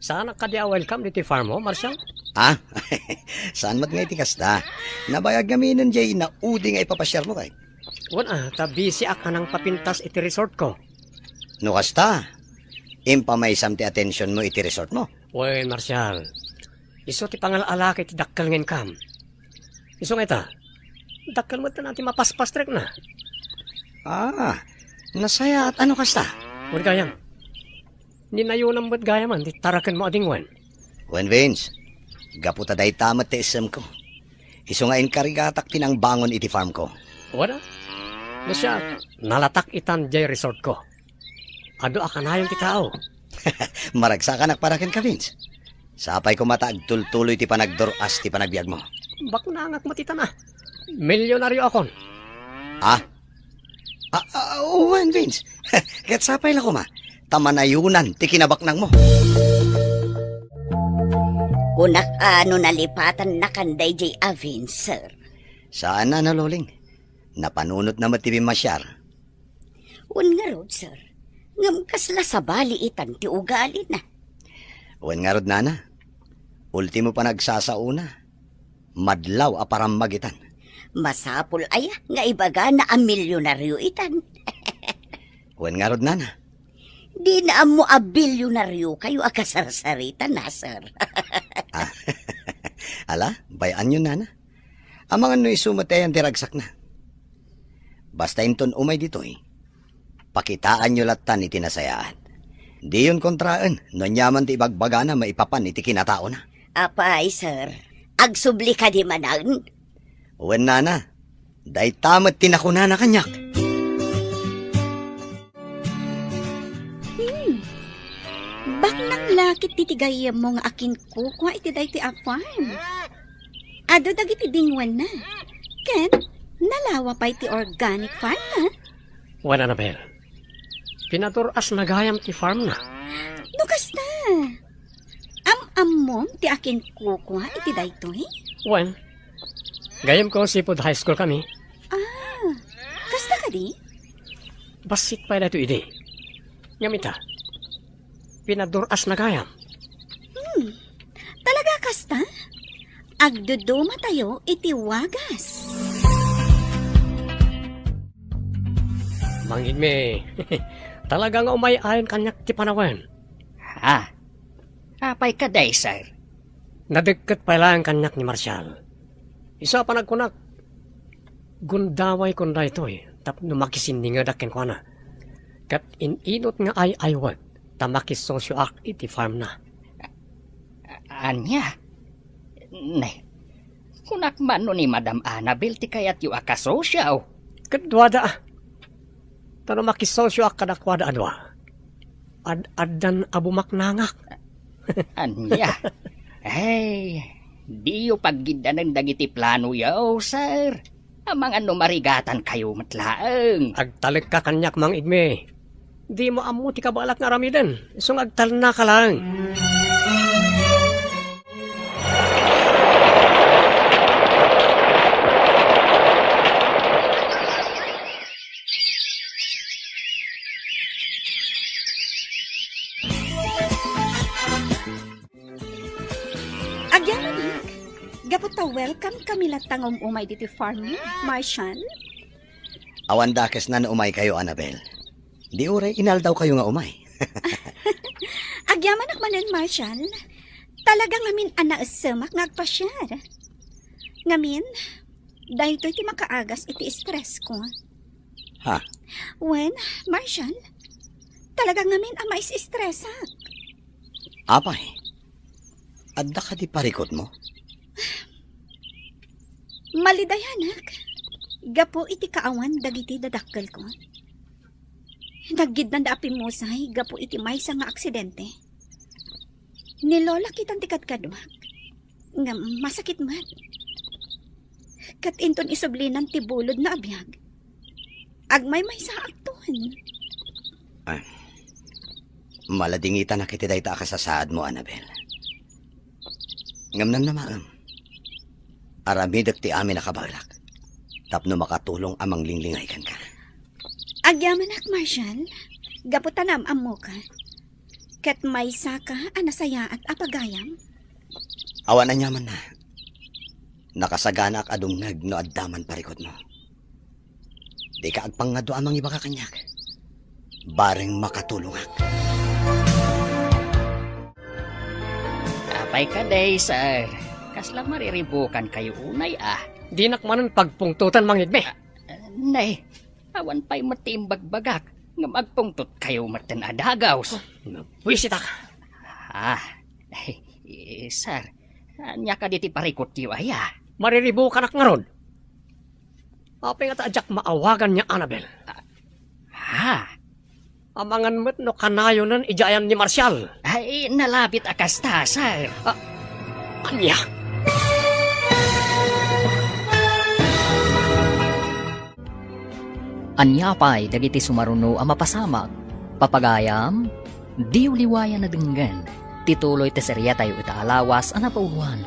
saanak kadi a welcome ditoy farm mo, Marshall? Ah, saan met nga iti kasta. Nabayag ngaminen diay naudi nga ipapasiarmo kay. Wen a, ta busy ak a nangpapintas iti resort ko. No kasta, impamaysam ti atensionmo iti resort mo. Wen, Marshall, isu ti pangal-alaka iti dakkel nga income. Isu nga ita, dakkel met ti mapaspas ti rikna. Ah, nasayaat a no kasta. Wen gayam, ninayonam met gayamen ti tarakenmo a dingwen. Wen, Vince, gapu ta dayta met ti issemko. Isu nga inkarigatak ti nangbangon iti farm ko. Wen a, no siak, nalatak itan diay resort ko. Adu a kanayon ti tao. Maragsakanak para kenka, Vince. Sapay koma ta agtultuloy ti panagdur-as ti panagbiagmo. Baknangak met itan a. Milyonarioakon. Ah? Ah, ah, wen, Vince. Ket sapay la koma ta manayonan ti kinabaknangmo. Kunak a no nalipatannakan daydiay a Vince, sir. Saan a, Loling. Napanunotna met ti bimmasiar. Wen ngarud, sir. Ngem kasla sabali itan ti ugalina. Wen ngarud, nana. Ultimo panagsasaona. Madlaw a parammag itan. Masapul aya nga ibagana a milyonario itan? Wen ngarud, nana. Dina ammo a bilyonariokayo a kasarsaritan, a, sir. Ah. Ala, bay-anyon, nana. Amangan no isu met ti ayan ti ragsakna. Basta inton umay ditoy, pakitaanyo lattan iti nasayaat. Diyon kontraen no aniaman ti ibagbagana maipapan iti kinataona. Apay, sir, agsubli kadi manen? Wen, nana, dayta met ti nakunana kaniak. Hmm. Baknang la ket ti gayyemmo nga akinkukua iti daytoy a farm. Adu dagiti dingwenna. Ken nalawa pay ti organic farm na. Wen, Annabel, pinadur-asna gayam ti farm na. No kasta, am-ammom ti akinkukua iti daytoy? Wen, gayyemko seafood high school kami. Ah, kasta kadi? Bassit pay daytoy idi. Ngem ita, pinadur-asna gayam. Hmm, talaga kasta? Agdudumatayo iti wagas. Mangngegmi, talaga nga umay-ayon kaniak ti panawen. Ha? Apay kadi, sir? Nadekket pay laeng kaniak ni Marshall. Isu a panagkunak, gundaway kon daytoy tapno makisinningedak kenkuana. Ket in-inut nga ay-aywek ta makisosioak iti farmna. A-, ania? Ne, kunak man no ni Madam Annabel ti kayatyo a kasosio. Ket duada. Ta no makisosioak kadakuada a dua, ad-addan a bumaknangak. Ania? Ay, diyo paggiddanen dagiti planoyo, sir. Amangan no marigatankayo met laeng. Agtalekka kaniak, Mang Igme. Dimo ammo ti kabaelak nga aramiden, isu nga agtalnaka laeng. Agyamanak, gapu ta welcome kami latta nga um-umay ditoy farm, Marshall. Awan dakesna no umaykayo, Annabel. Di uray inaldawkayo nga umay. Agyamanak manen, Marshall. Talaga ngamin a naesemak nga agpasiar. Ngamin, daytoy ti makaagas iti stress ko. Ha? Wen, Marshall, talaga ngamin a mais-stressak. Apay, adda kadi parikutmo? Malidayanak, gapu iti kaawan dagiti dadakkelko. Naggiddanda a pimmusay gapu iti maysa nga aksidente. Ni Lola kitan ti kadkaduak. Ngem masakit met. Ket inton isublinan ti bulodna a biag, agmaymaysaakton. Ah, maladingitanak iti dayta a kasasaadmo, Annabel. Ngem namnamaem, aramidek ti amin a kabaelak tapno makatulong a manglinglingay kenka. Agyamanak, Marshall, gapu ta naam-ammoka. Ket maysaka a nasayaat a pagayam? Awan aniamanna. Nakasaganaak a dumngeg no adda man parikutmo. Dika agpangngaduam a mangibaga kaniak. Bareng makatulongak. Apay kadi, sir? Kasla mariribukankayo unay, a? Dinak manen pagpungtotan, Mang Igme. Ah, nay, awan pay met ti imbagbagak, ngem agpungtotkayo metten a dagaws. Oh, nabwisitak. Ah, eh, sir, ania kadi ti parikutyo aya? Mariribukanak ngarud. Apay ngata a diak maawagan ni Annabel? Ah, ha? Amangan met no kanayonen idiay ayan ni Marshall. Ay, nalabit a kasta, sir. Ah, ania? Ania pay dagiti sumaruno a mapasamak? Papagayam, diyo liwayan a denggen ti tuloy ti seriatayo ita a lawas a napauluan,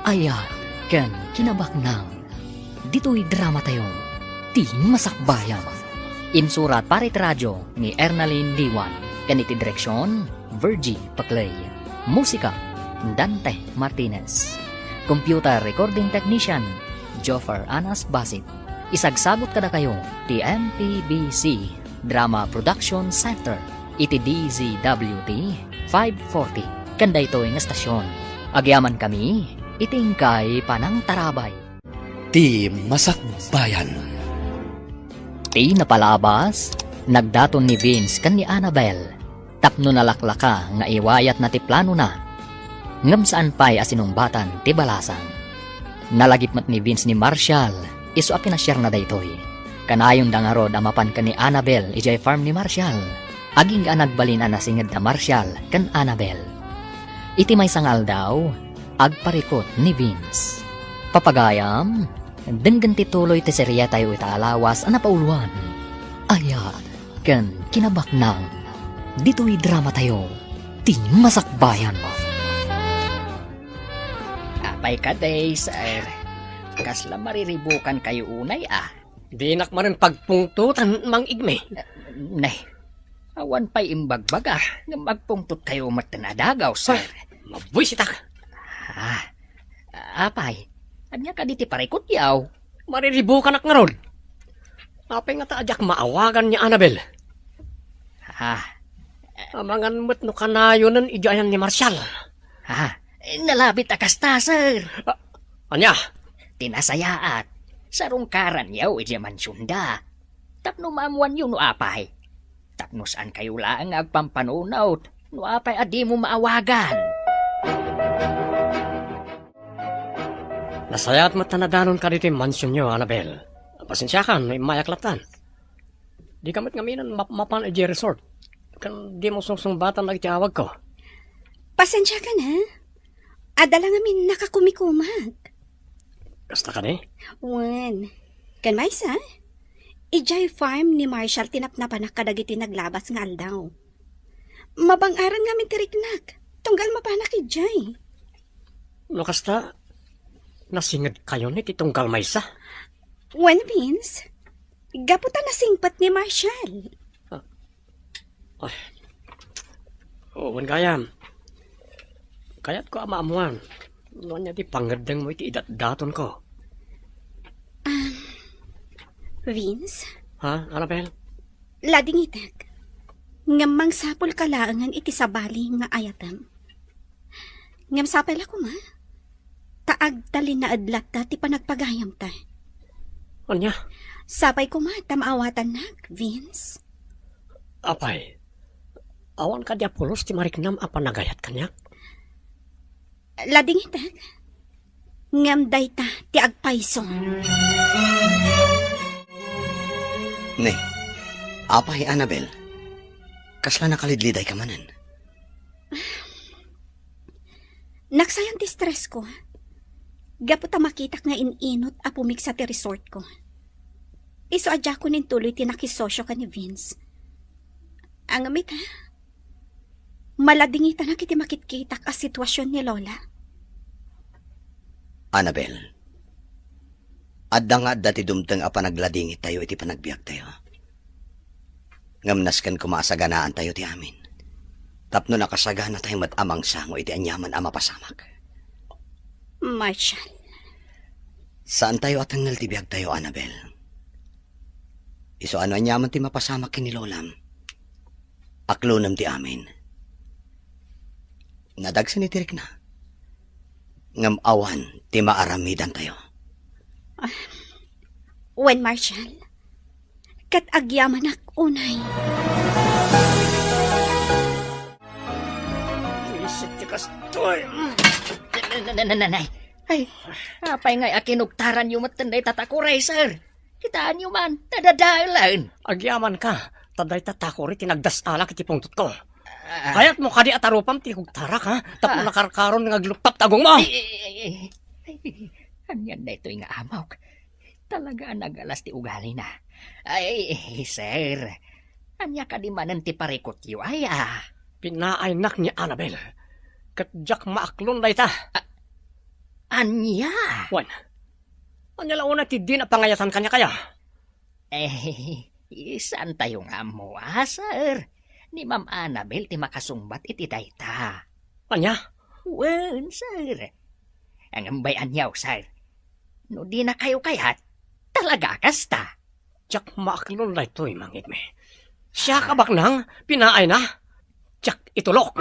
Ayat ken Kinabaknang. Ditoy dramatayo, Ti Masakbayan. Insurat para iti radio ni Ernalyn Liwan ken iti direksion, Virgie Paclay. Musika, Dante Martinez. Computer recording technician, Joffer Anas Basit. Isagsagut kadakayo ti M P B C Drama Production Center iti D Z W T five forty ken daytoy nga estasion. Agyamankami iti inkay panangtarabay. Ti Masakbayan. Ti napalabas, nagdaton ni Vince ken ni Annabel tapno nalaklaka nga iwayatna ti planona, ngem saan pay a sinungbatan ti balasang. Nalagip met ni Vince ni Marshall isu a pinasiarna daytoy. Kanayonda ngarud a mapan ken ni Annabel idiay farm ni Marshall, agingga a nagbalin a nasinged da Marshall ken Annabel. Iti maysa nga aldaw, agparikut ni Vince. Papagayam, denggen ti tuloy ti seriatayo ita a lawas a napauluan, Ayat ken Kinabaknang. Ditoy dramatayo, Ti Masakbayan. Apay kadi, sir? Kasla mariribukankayo unay, a? Dinak manen pagpungtotan, Mang Igme. Ne, awan pay imbagbaga nga agpungtotkayo met a dagaw, sir. Ay, mabuisitak. Ah, apay, ania kadi ti parikutyo? Mariribukanak ngarud. Apay ngata a diak maawagan ni Annabel? Ah. Amangan met no kanayonen idiay ayan ni Marshall. Ah, nalabit a kasta, sir. Ah, ania? Ti nasayaat, sarungkaranyo idiay mansionda. Tapno maammoanyo no apay. Tapno saankayo laeng nga agpampanunot no apay a dimo maawagan. Nasayaat met a nadanonka ditoy mansionyo, Annabel. Pasensiakan no immayak lattan. Dika met ngaminen mapmapan idiay resort ken dimo sungsungbatan dagiti awagko. Pasensiakan, ha? Adda la ngamin nakakumikumag. Kasta kadi? Wen. Ken maysa, idiay farm ni Marshall ti napnapanak kadagiti naglabas nga aldaw. Mabang-aran ngamin ti riknak, tunggal mapanak idiay. No kasta, nasingedkayon iti tunggal maysa? Wen, Vince, gapu ta nasingpet ni Marshall. Ah. Ay. O, wen gayam. Kayatko a maammoan no ania ti pangngeddengmo iti idatdatonko. Um, Vince? Ha, Annabel? Ladingitek. Ngem mangsapulka laengen iti sabali nga ayatem. Ngem sapay la koma, ta agtalinaed latta ti panagpagayamta. Ania? Sapay koma ta maawatannak, Vince. Apay, awan kadi a pulos ti mariknam a panagayat kaniak? Ladingitek, ngem dayta ti agpayso. Ne, apay, Annabel, kasla nakalidlidayka manen? Naksayan ti stressko. Gapu ta makitak nga in-inut a pumigsa ti resortko. Isu a diakon intuloy ti nakisosio ken ni Vince. Ngem ita, maladingitanak iti makitkitak a situasion ni Lola. Annabel, adda nga adda ti dumteng a panagladingittayo iti panagbiagtayo. Ngem nasken koma a saganaantayo ti amin, tapno nakasaganatayo met a mangsango iti aniaman a mapasamak. Marshall. Saantayo a tengngel ti biagtayo, Annabel. Isu a no aniaman ti mapasamak ken ni Lolam, aklonem ti amin. Nadagsen iti rikna. Ngem awan ti maaramidantayo. Ah, wen, Marshall, ket agyamanak unay. Isit ti kastoy. Na-, na-, na-, na-, nay. Ay, apay ngay a kinugtaranyo met dayta takuray, sir? Kitaenyo man, nadadaelen. Agyamanka, Ta dayta takuri ti nagdas-alak iti pungtotko. Ah. Kayatmo kadi a tarupam ti kugtarak, ha? Tapno Ah. nakarkaron nga agluptap ti agongmo. Ay, ay, ay, ay. Ay, anian daytoy nga amok? Talaga a nagalas ti ugalina. Ay, sir. Ania kadi manen ti parikutyo, aya? Pinaaynak ni Annabel. Ket diak maaklon dayta. A-, ania? Wen. Ania la unay ti dina pangayatan kaniak aya? Eh, saantayo nga ammo, a, sir. Ni Ma'am Annabel ti makasungbat iti dayta. Ania? Wen, sir. Ngem bay-anyo, sir. No dinakayo kayat, talaga a kasta. Diak maaklon daytoy, mangngegmi. Siak a baknang, pinaayna. Diak itulok.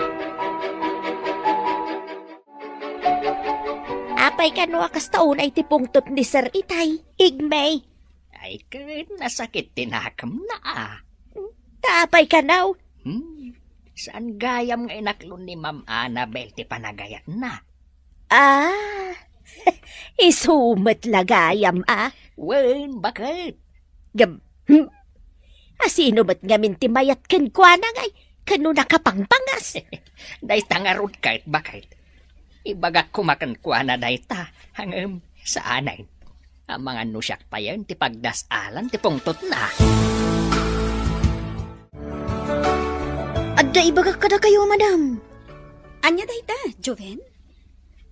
Apay kano a kasta unay ti pungtot ni Sir Itay, Igmay? Ay, ket nasakit ti nakemna, a. Ta apay kano? Hmm. Saan gayam nga inaklon ni Ma'am Annabel ti panagayatna? Ah, isu met la gayam, a? Wen, baket? Gab-, hmm. Asino met ngamin ti mayat kenkuana ngay, kano nakapangpangas? Dayta ngarud ket, baket. Ibagak koma kenkuana dayta, ngem saanen. Amangan no siak payen ti pagdas-alan ti pungtotna. Adda ibagak kadakayo, madam. Ania dayta, Joven?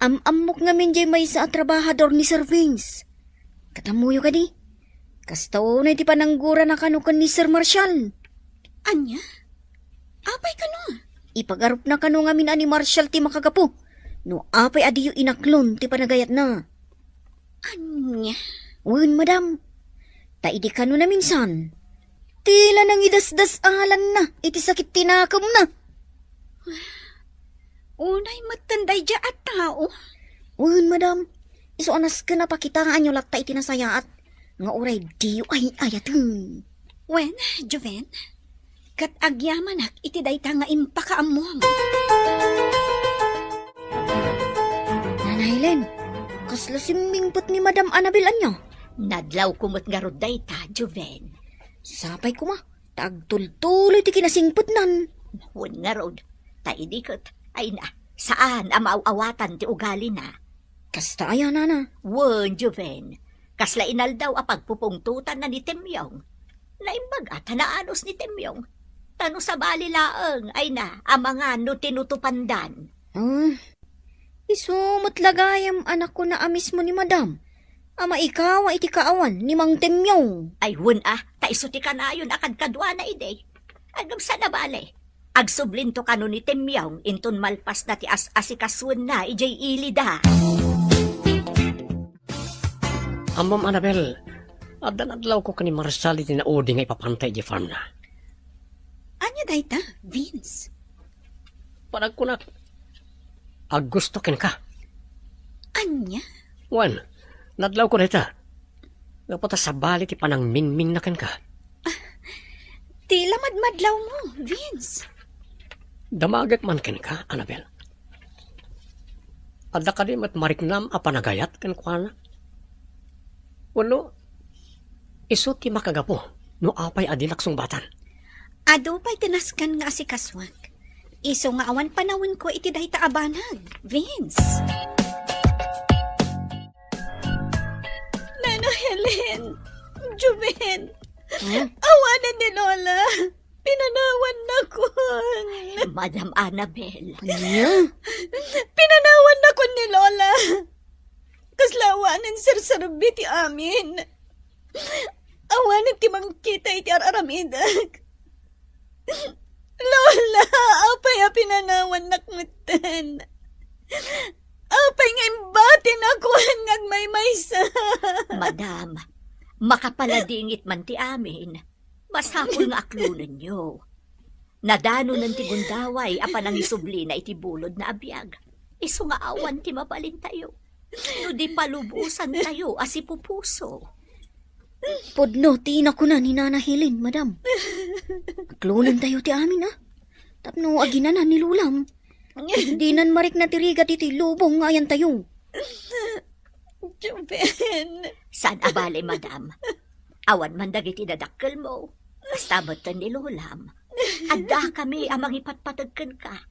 Am-ammok ngamin jay maysa a trabahador ni Sir Vince. Ket ammoyo kadi? Kasta unay ti pananggurana kano ken ni Sir Marshall. Ania? Apay kano? Ipagarupna kano ngamin a ni Marshall ti makagapu no apay a diyo inaklon ti panagayatna. Ania? Wen, madam. Ta idi kano naminsan, ti la nangidasdas-alanna iti sakit ti nakemna. Unay metten daydiay a tao? Wen, madam. Isu a nasken a pakitaanyo latta iti nasayaat nga uray diyo ay-ayaten. Wen, Joven, ket agyamanak iti dayta nga impakaammom. Nana Helen, kasla simmingpet ni Madam Annabel ania? Nadlawko met ngarud dayta, Joven. Sapay koma, ta agtultuloy ti kinasingpetnan. Wen ngarud, ta idi ket, ay na, saan a maaw-awatan ti ugalina. Kasta aya, nana? Wen, Joven. Kasla inaldaw a pagpupungtotanna ni Temyong. Naimbag a ta naanus ni Temyong. Ta no sabali laeng, ay na, amangan no tinutupandan. Ah, isu met la gayam a nakuna a mismo ni Madam a maikawa iti kaawan ni Mang Temyong. Ay, wen a, ta isu ti kanayon a kadkaduana idi. Agam sa nabali. Agsublinto kano ni Temyong inton malpasna ti as-asikasuenna idiay ilida. Ammom, Annabel, adda nadlawko ken ni Marshall iti naudi nga ipapanta idiay farmna. Ania dayta, Vince? Panagkunak, aggusto kenka. Ania? Wen, nadlawko dayta. Gapu ta sabali ti panangmingmingna kenka. Ti la madmadlawmo, Vince. Damagek man kenka, Annabel. Adda kadi met mariknam a panagayat kenkuana? Wenno, isu ti makagapu no apay a dinak sungbatan? Adu pay ti nasken nga asikasuak. Isu nga awan panawenko iti dayta a banag, Vince. Nana Helen, Joven, Hmm? Awanen ni Lola. Pinanawannakon. Madam Annabel. Ania? Pinanawannakon ni Lola. Kasla awanen serserbi ti amin. Awanen ti mangkita iti ar-aramidek. Lola, apay a pinanawannak metten? Apay nga imbatinakon nga agmaymaysa? Madam, makapaladingit man ti amin, masapul nga aklonenyo. Nadanonen ti gundaway a panangisublina iti bulodna a biag. Isu nga awan ti mabalintayo no di palubosantayo a sipupuso. Pudno ti nakuna ni Nana Helen, madam. Aklonentayo ti amin, a. Tapno aginanan ni Lolam. Dinan marikna ti rigat iti lubong nga ayantayo. Joven. Saan a bale, madam. Awan man dagiti dadakkelmo. Kasta metten ni Lolam. Addakami a mangipatpateg kenka.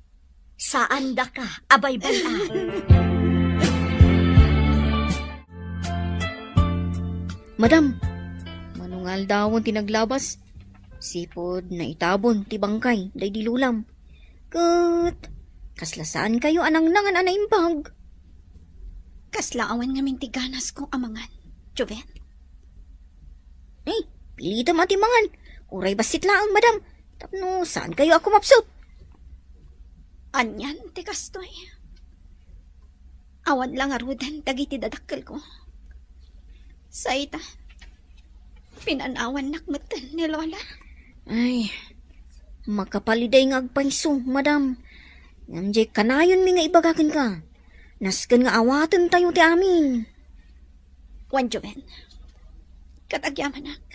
Saandaka a baybay-an. Madam, mano nga aldawen ti naglabas? Sipud naitabon ti bangkay daydi Lolam. Ket kasla saankayo a nangnangan a naimbag? Kasla awan ngamin ti ganasko a mangan, Joven. Ay, pilitem a ti mangan. Uray bassit laeng, madam. Tapno saankayo a kumapsut. Anian ti kastoy? Awan la ngaruden dagiti dadakkelko. Sayta, pinanawannak metten ni Lola. Ay, makapaliday nga agpayso, madam. Ngem diay kanayonmi nga ibaga kenka. Nasken nga awatentayo ti amin. Wen, Joven, ket agyamanak,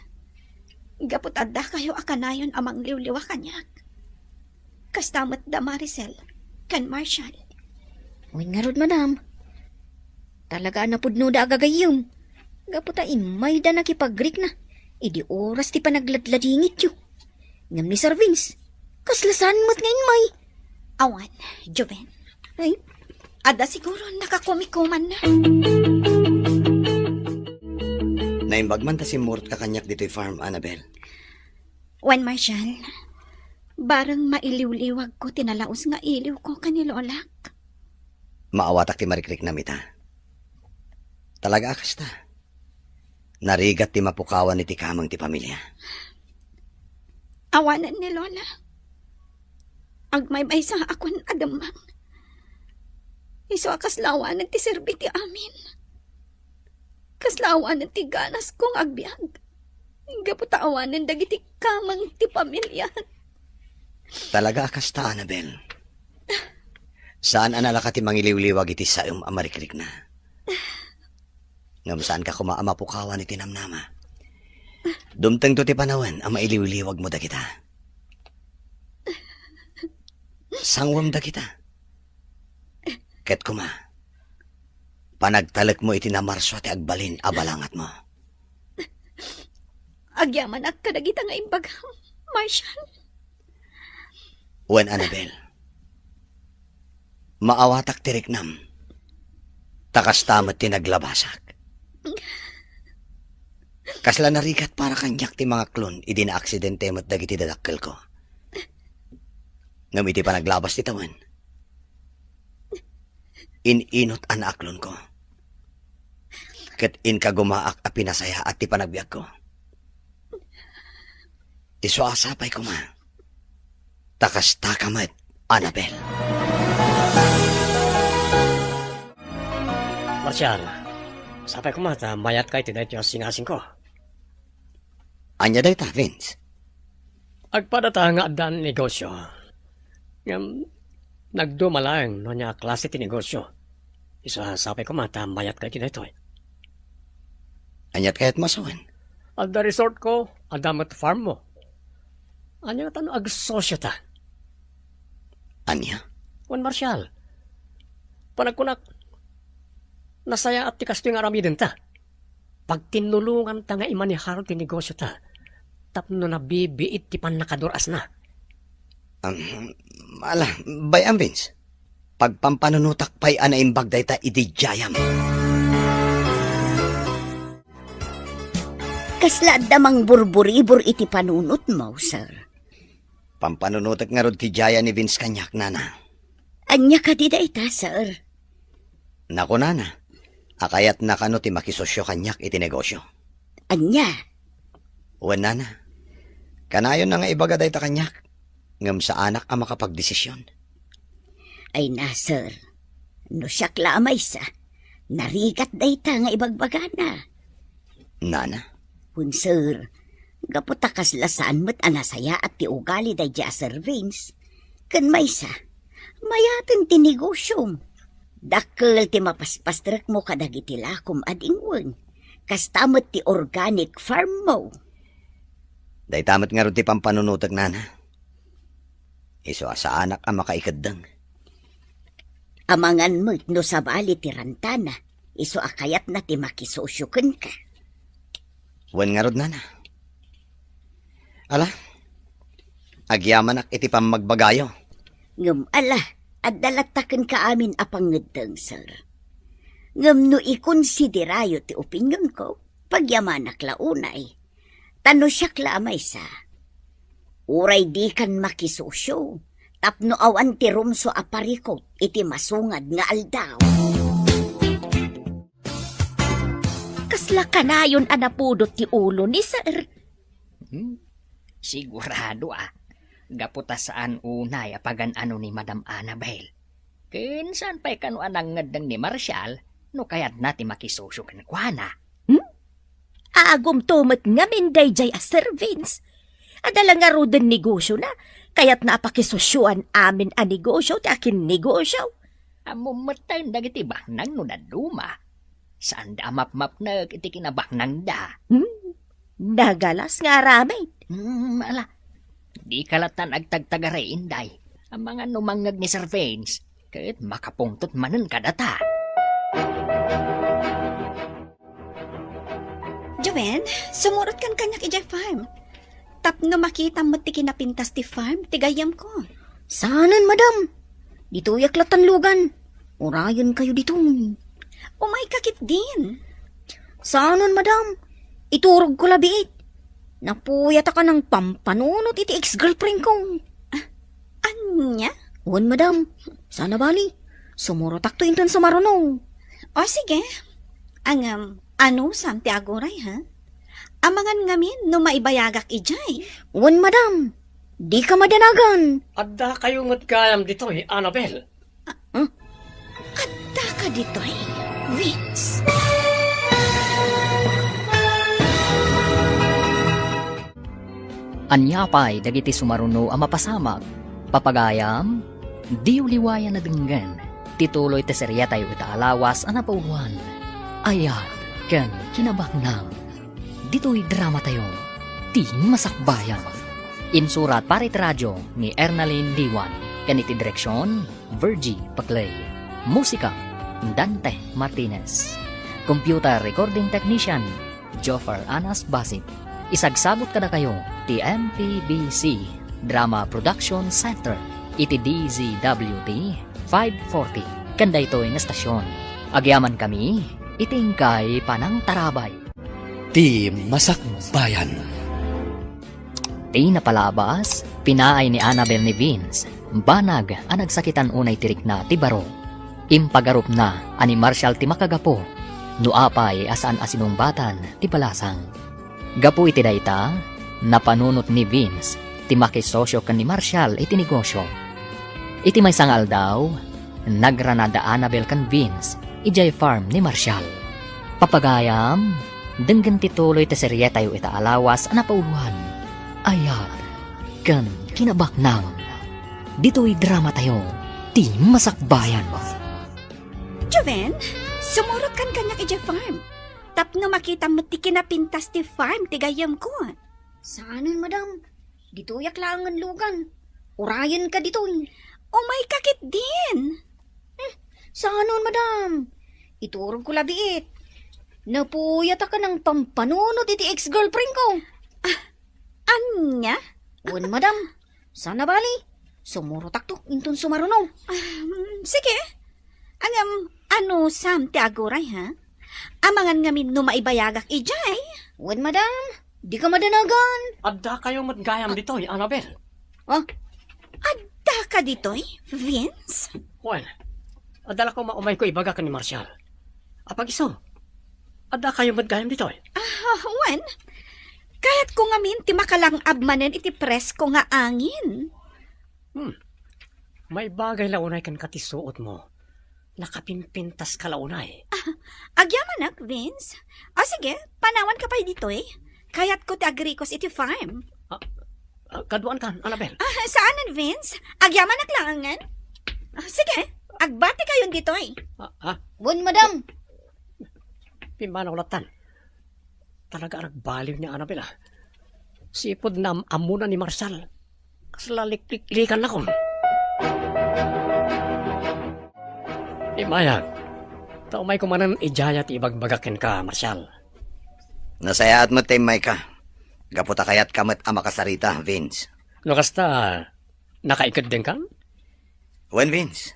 gapu ta addakayo a kanayon a mangliwliwa kaniak. Kasta met da Maricel ken Marshall. Wen ngarud, madam. Talaga a napudnoda a gagayyem. Gapu ta immayda nakipagrikna idi oras ti panagladladingityo. Ngem ni Sir Vince, kasla saan met nga immay. Awan, Joven. Ay? Adda siguro nakakumikumanna. Naimbag man ta simmurot ka kaniak ditoy farm, Annabel. Wen, Marshall, bareng mailiwliwagko ti nalaus nga iliwko ken ni Lolak. Maawatak ti marikriknam ita. Talaga a kasta. Narigat ti mapukawan iti kameng ti pamilia. Awanen ni Lola. Agmaymaysaakon a demmang. Isu a kasla awanen ti serbi ti amin. Kasla awanen ti ganasko nga agbiag. Gapu ta awanen dagiti kameng ti pamilia. Talaga a kasta, Annabel. Saan a nalaka ti mangiliwliwag iti saem a marikrikna. Ngem saanka koma a mapukawan iti namnama. Dumtengto ti panawen a mailiwliwagmo dagita. Sanguem dagita. Ket koma, panagtalekmo iti namarsua ti agbalin a balangatmo. Agyamanak kadagita nga imbagam, Marshall. Wen, Annabel, maawatak ti riknam, ta kasta met ti naglabasak. Kasla narigat para kaniak ti mangaklon idi naaksidente met dagiti dadakkelko. Ngem iti panaglabas ti tawen, in-inut a naaklonko. Ket inkagumaak a pinasayaat ti panagbiagko. Isu a sapay koma. Ta kastaka met, Annabel. Marshall, sapay koma ta mayat ka iti daytoy a singasingko. Ania dayta, Vince? Agpadata nga addan negosio. Ngem, nagduma laeng no ania a klase ti negosio. Isu a sapay koma ta mayat ka iti daytoy. Aniat kayat mo a sawen? Adda resort ko, adda met farm mo. Ania ngata no agsosio ta? Ania? Wen, Marshall, panagkunak, nasayaat ti kastoy nga aramidenta. Pagtinnulonganta nga imanehar ti negosiota tapno nabibiit ti pannakadur-asna. Um, ala, bay-am, Vince. Pagpampanunotak pay a naimbag dayta idi diayam. Kasla adda mangburburibor iti panunotmo, sir? Pampanunotek ngarud ti diaya ni Vince kaniak, nana. Ania kadi dayta, sir? Nakunana a kayatna kano ti makisosio kaniak iti negosio. Ania? Wen, nana. Kanayonna nga ibaga dayta kaniak, ngem saanak a makapagdesision. Ay na, sir. No siak la a maysa, narigat dayta nga ibagbagana. Nana? Wen, sir, gapu ta kasla saan met a nasayaat ti ugali daydi a Sir Vince. Ken maysa, mayaten ti negosiom. Dakkel ti mapaspastrekmo kadagiti lakom a dingwen. Kasta met ti organic farm mo. Dayta met ngarud ti pampanunotek, nana. Isu a saanak a makaikeddeng. Amangan met no sabali ti rantana, isu a kayatna ti makisosio kenka. Wen ngarud, nana. Ala, agyamanak iti pammagbagayo. Ngem ala, adda latta kenka amin a pangngeddeng, sir. Ngem no ikonsiderayo ti opinionko, pagyamanak la unay. Ta no siak la a maysa, uray dikan makisosyo tapno awan ti rumso a parikut iti masungad nga aldaw. Kasla kanayon a napudot ti ulo ni Sir. Hmm? Sigurado a. Gapu ta saan unay a pagan-ano ni Madam Annabel. Ken saan pay kano a nangngeddeng ni Marshall no kayatna ti makisosyo kenkuana. Hmm? Agumto met ngamin daydiay a Sir Vince. Adda la ngaruden negosiona, kayatna a pakisosyuan amin a negosio ti akinnegosio. Ammom metten dagiti baknang no dadduma. Saanda a mapmapnek iti kinabaknangda. Hmm? Nagalas nga aramid. Hmm, ala. Dika lattan agtagtagaray, Inday. Amangan no mangngeg ni Sir Vince, ket makapungtot manen kadata. Joven, sumurotkan kaniak idiay farm. Tapno makitam met ti kinapintas ti farm ti gayyemko. Saanen, madam. Ditoyak lattan lugan. Urayenkayo ditoy. Umayka ketdin. Saanen, madam. Iturogko la biit. Napuyataka nang pampanunot iti ex-girlfriendko. Ah, ania? Wen, madam. Saan a bali. Sumurotakto inton sumaruno. O, sige. Ngem, anusam ti aguray, ha? Amangan ngamin no maibayagak idiay. Wen, madam. Dika madanagan. Addakayo met gayam ditoy, Annabel. Ah, hmm? Addaka ditoy, Vince? Ania pay dagiti sumaruno a mapasamak? Papagayam, diyo liwayan a denggen ti tuloy ti serietayo ita a lawas a napauloan, Ayat ken Kinabaknang. Ditoy dramatayo, Ti Masakbayan. Insurat para iti radio ni Ernalyn Diwan ken iti direksion, Virgie Paclay. Musika, Dante Martinez. Computer recording technician, Joffer Anas Basit. Isagsabot kadakayo ti M P B C Drama Production Center iti D Z W T five forty ken daytoy nga estasion. Agyamankami iti inkay panangtarabay. Ti Masakbayan. Ti napalabas, pinaay ni Annabel ni Vince, banag a nagsakitan unay ti rikna ti baro. Impagarupna a ni Marshall ti makagapu, no apay a saan a sinungbatan ti balasang. Gapu iti dayta, napanunot ni Vince ti makisosyo ken ni Marshall iti negosyo. Iti maysa nga aldaw, nagrana da Annabel ken Vince idiay farm ni Marshall. Papagayam, denggen ti tuloy ti serietayo ita a lawas a napauloan, Ayat ken Kinabaknang. Ditoy dramatayo, Ti Masakbayan. Joven, sumurotkan kaniak idiay farm. Tapno makitam met ti kinapintas ti farm ti gayyemko. Saanen, madam. Ditoyak laengen lugan. Urayenka ditoy. Umayka ketdin. Hmm, saanen, madam. Iturogko la biit. Napuyataka nang pampanunot iti ex-girlfriendko. Ah, ania? Wen, madam. Saan a bali. Sumurotakto inton sumaruno. Ah, mm, sige. Ngem, anusam ti aguray, ha? Amangan ngamin no maibayagak idiay. Wen, madam. Dika madanagan. Addakayo met gayam ditoy, Annabel. Ah? Addaka ditoy, Vince? Wen, adda la koma umayko ibaga ken ni Marshall. Apag-isu, addakayo met gayam ditoy? Ah, wen, kayatko ngamin ti makalang-ab manen iti presko nga angin. Hmm. Maibagay la unay kenka ti suotmo. Nakapimpintaska la unay. Ah, agyamanak, Vince. O sige, panawanka pay ditoy. Kayatko ti agrikos iti farm. Ah, ah, kaduaankan, Annabel. Ah, saanen, Vince. Agyamanak laengen. Ah, sige, agbatikayon ditoy. Ah, ah. Wen, madam. Pimmanaw lattan. Talaga a nagbaliw ni Annabel, ah. Sipud naam-ammona ni Marshall. Kasla likliklikanak. Immayak, ta umayko manen idiay ti ibagbagak kenka, Marshall. Nasayaat met ta immayka. Gapu ta kayatka met a makasarita, Vince. No kasta, nakaikeddengkan? Wen, Vince.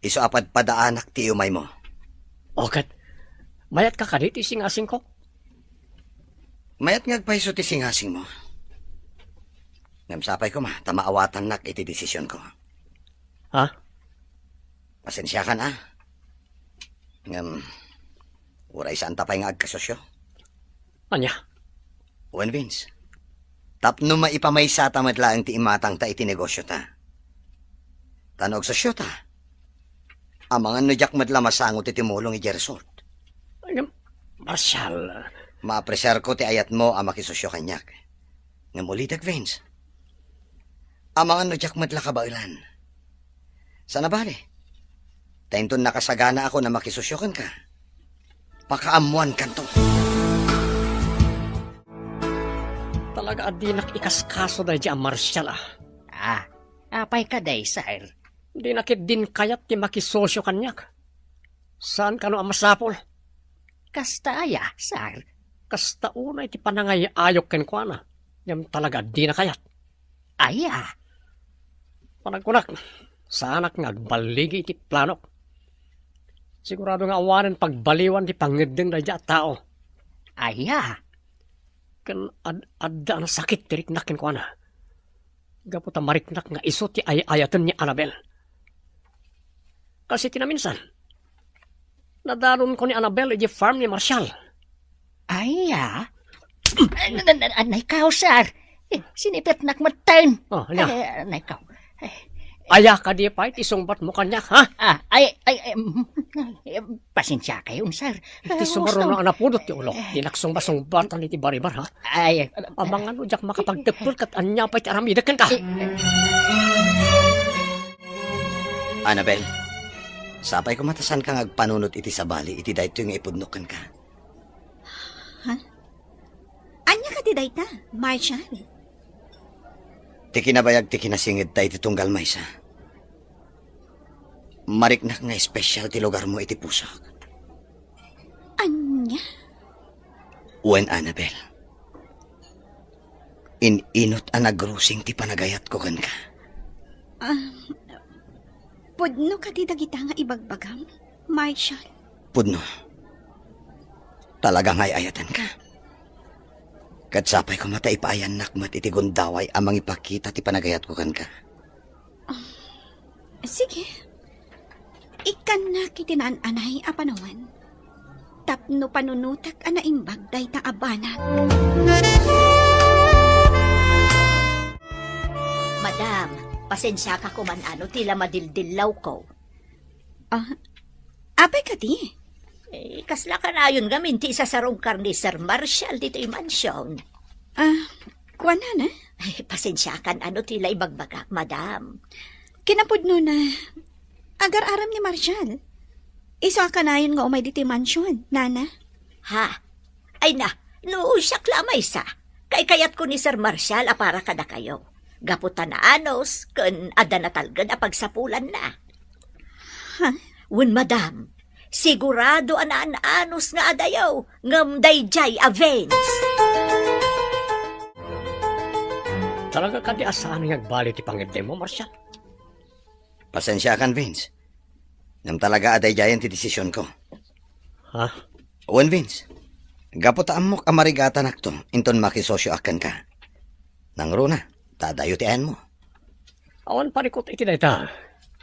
Isu a padpadaanak ti iumaymo. O ket, mayat ka kadi ti singasingko? Mayat nga agpayso ti singasingmo. Ngem sapay koma ta maawatannak iti desisionko. Ha? Pasensiakan, a. Ngem, uray saanta pay nga agkasosio. Ania? Wen, Vince. Tapno maipamaysata met laeng ti imatangta iti negosiota. Ta no agsosiota, amangan no diak met la masango ti tumulong idiay resort. Ngem, Marshall. Maapresiarko ti ayatmo a makisosio kaniak. Ngem ulitek, Vince. Amangan no diak met la kabaelan. Saan a bale. Ta inton nakasaganaakon a makisosio kenka, pakaammoankanto. Talaga a dinak ikaskaso daydi a Marshall, a. Ah, apay kadi, sir? Dina ketdin kayat ti makisosio kaniak. Saan kano a masapul? Kasta aya, sir? Kasta unay ti panangay-ayok kenkuana, ngem talaga a dina kayat. Aya? Panagkunak, saanak nga agballigi iti planok. Sigurado nga awanen pagbaliwan ti pangngeddeng daydi a tao. Aya? Ken ad-, adda a nasakit ti riknak kenkuana. Gapu ta mariknak nga isu ti ay-ayaten ni Annabel. Kas iti naminsan, nadanonko ni Annabel idiay farm ni Marshall. Aya? An-, an-, an-, anay kaw, sir. Eh, sinipetnak metten. Oh, ania? Eh, anay kaw. Eh, aya kadi pay ti sungbatmo kaniak, ha? Ah, ay, ay, ay, mm, eh, pasensiakayon, sir. Iti sumaruno a napudot ti ulo, dinak sungba-sungbatan iti baribar, ha? Ay, amangan no diak makapagteppel ket ania pay ti aramidek kenka. Annabel, sapay koma ta saanka nga agpanunot iti sabali iti daytoy nga ipudnok kenka. Ha? Ania kadi dayta, Marshall? Ti kinabayag ti kinasingedta iti tunggal maysa. Mariknak nga espesyal ti lugarmo iti pusok. Ania? Wen, Annabel. In-inut a nagrusing ti panagayatko kenka. Ah, pudno kadi dagita nga ibagbagam, Marshall? Pudno. Talaga nga ay-ayatenka. Ket sapay koma ta ipaayannak met iti gundaway a mangipakita ti panagayatko kenka. Sige. Ikkannak iti naan-anay a panawen tapno panunotak a naimbag dayta a banag. Madam, pasensiaka koman no ti la madildillawko. Ah, apay kadi? Eh, kasla kanayon ngamin ti isasarungkar ni Sir Marshall ditoy mansion. Ah, kuana na? Ay, pasensiakan no ti la ibagbagak, madam. Kinapudno na, agar-aram ni Marshall. Isu a kanayon nga umay ditoy mansion, nana? Ha? Ay na, no siak la maysa, kaykayatko ni Sir Marshall a para kadakayo. Gapu ta naanus, ken adda natalged a pagsapulanna. Ha? Wen, madam, sigurado a naan-anus nga adayo, ngem daydiay a Vince. Talaga kadi a saan nga agbali ti pangeddengmo, Marshall? Pasensiakan, Vince. Ngem talaga a daydiayen ti desisionko. Ha? Wen, Vince. Gapu ta ammok a marigatanakto inton makisosioak kenka. Nangruna, ta adayo ti ayanmo. Awan parikut iti dayta.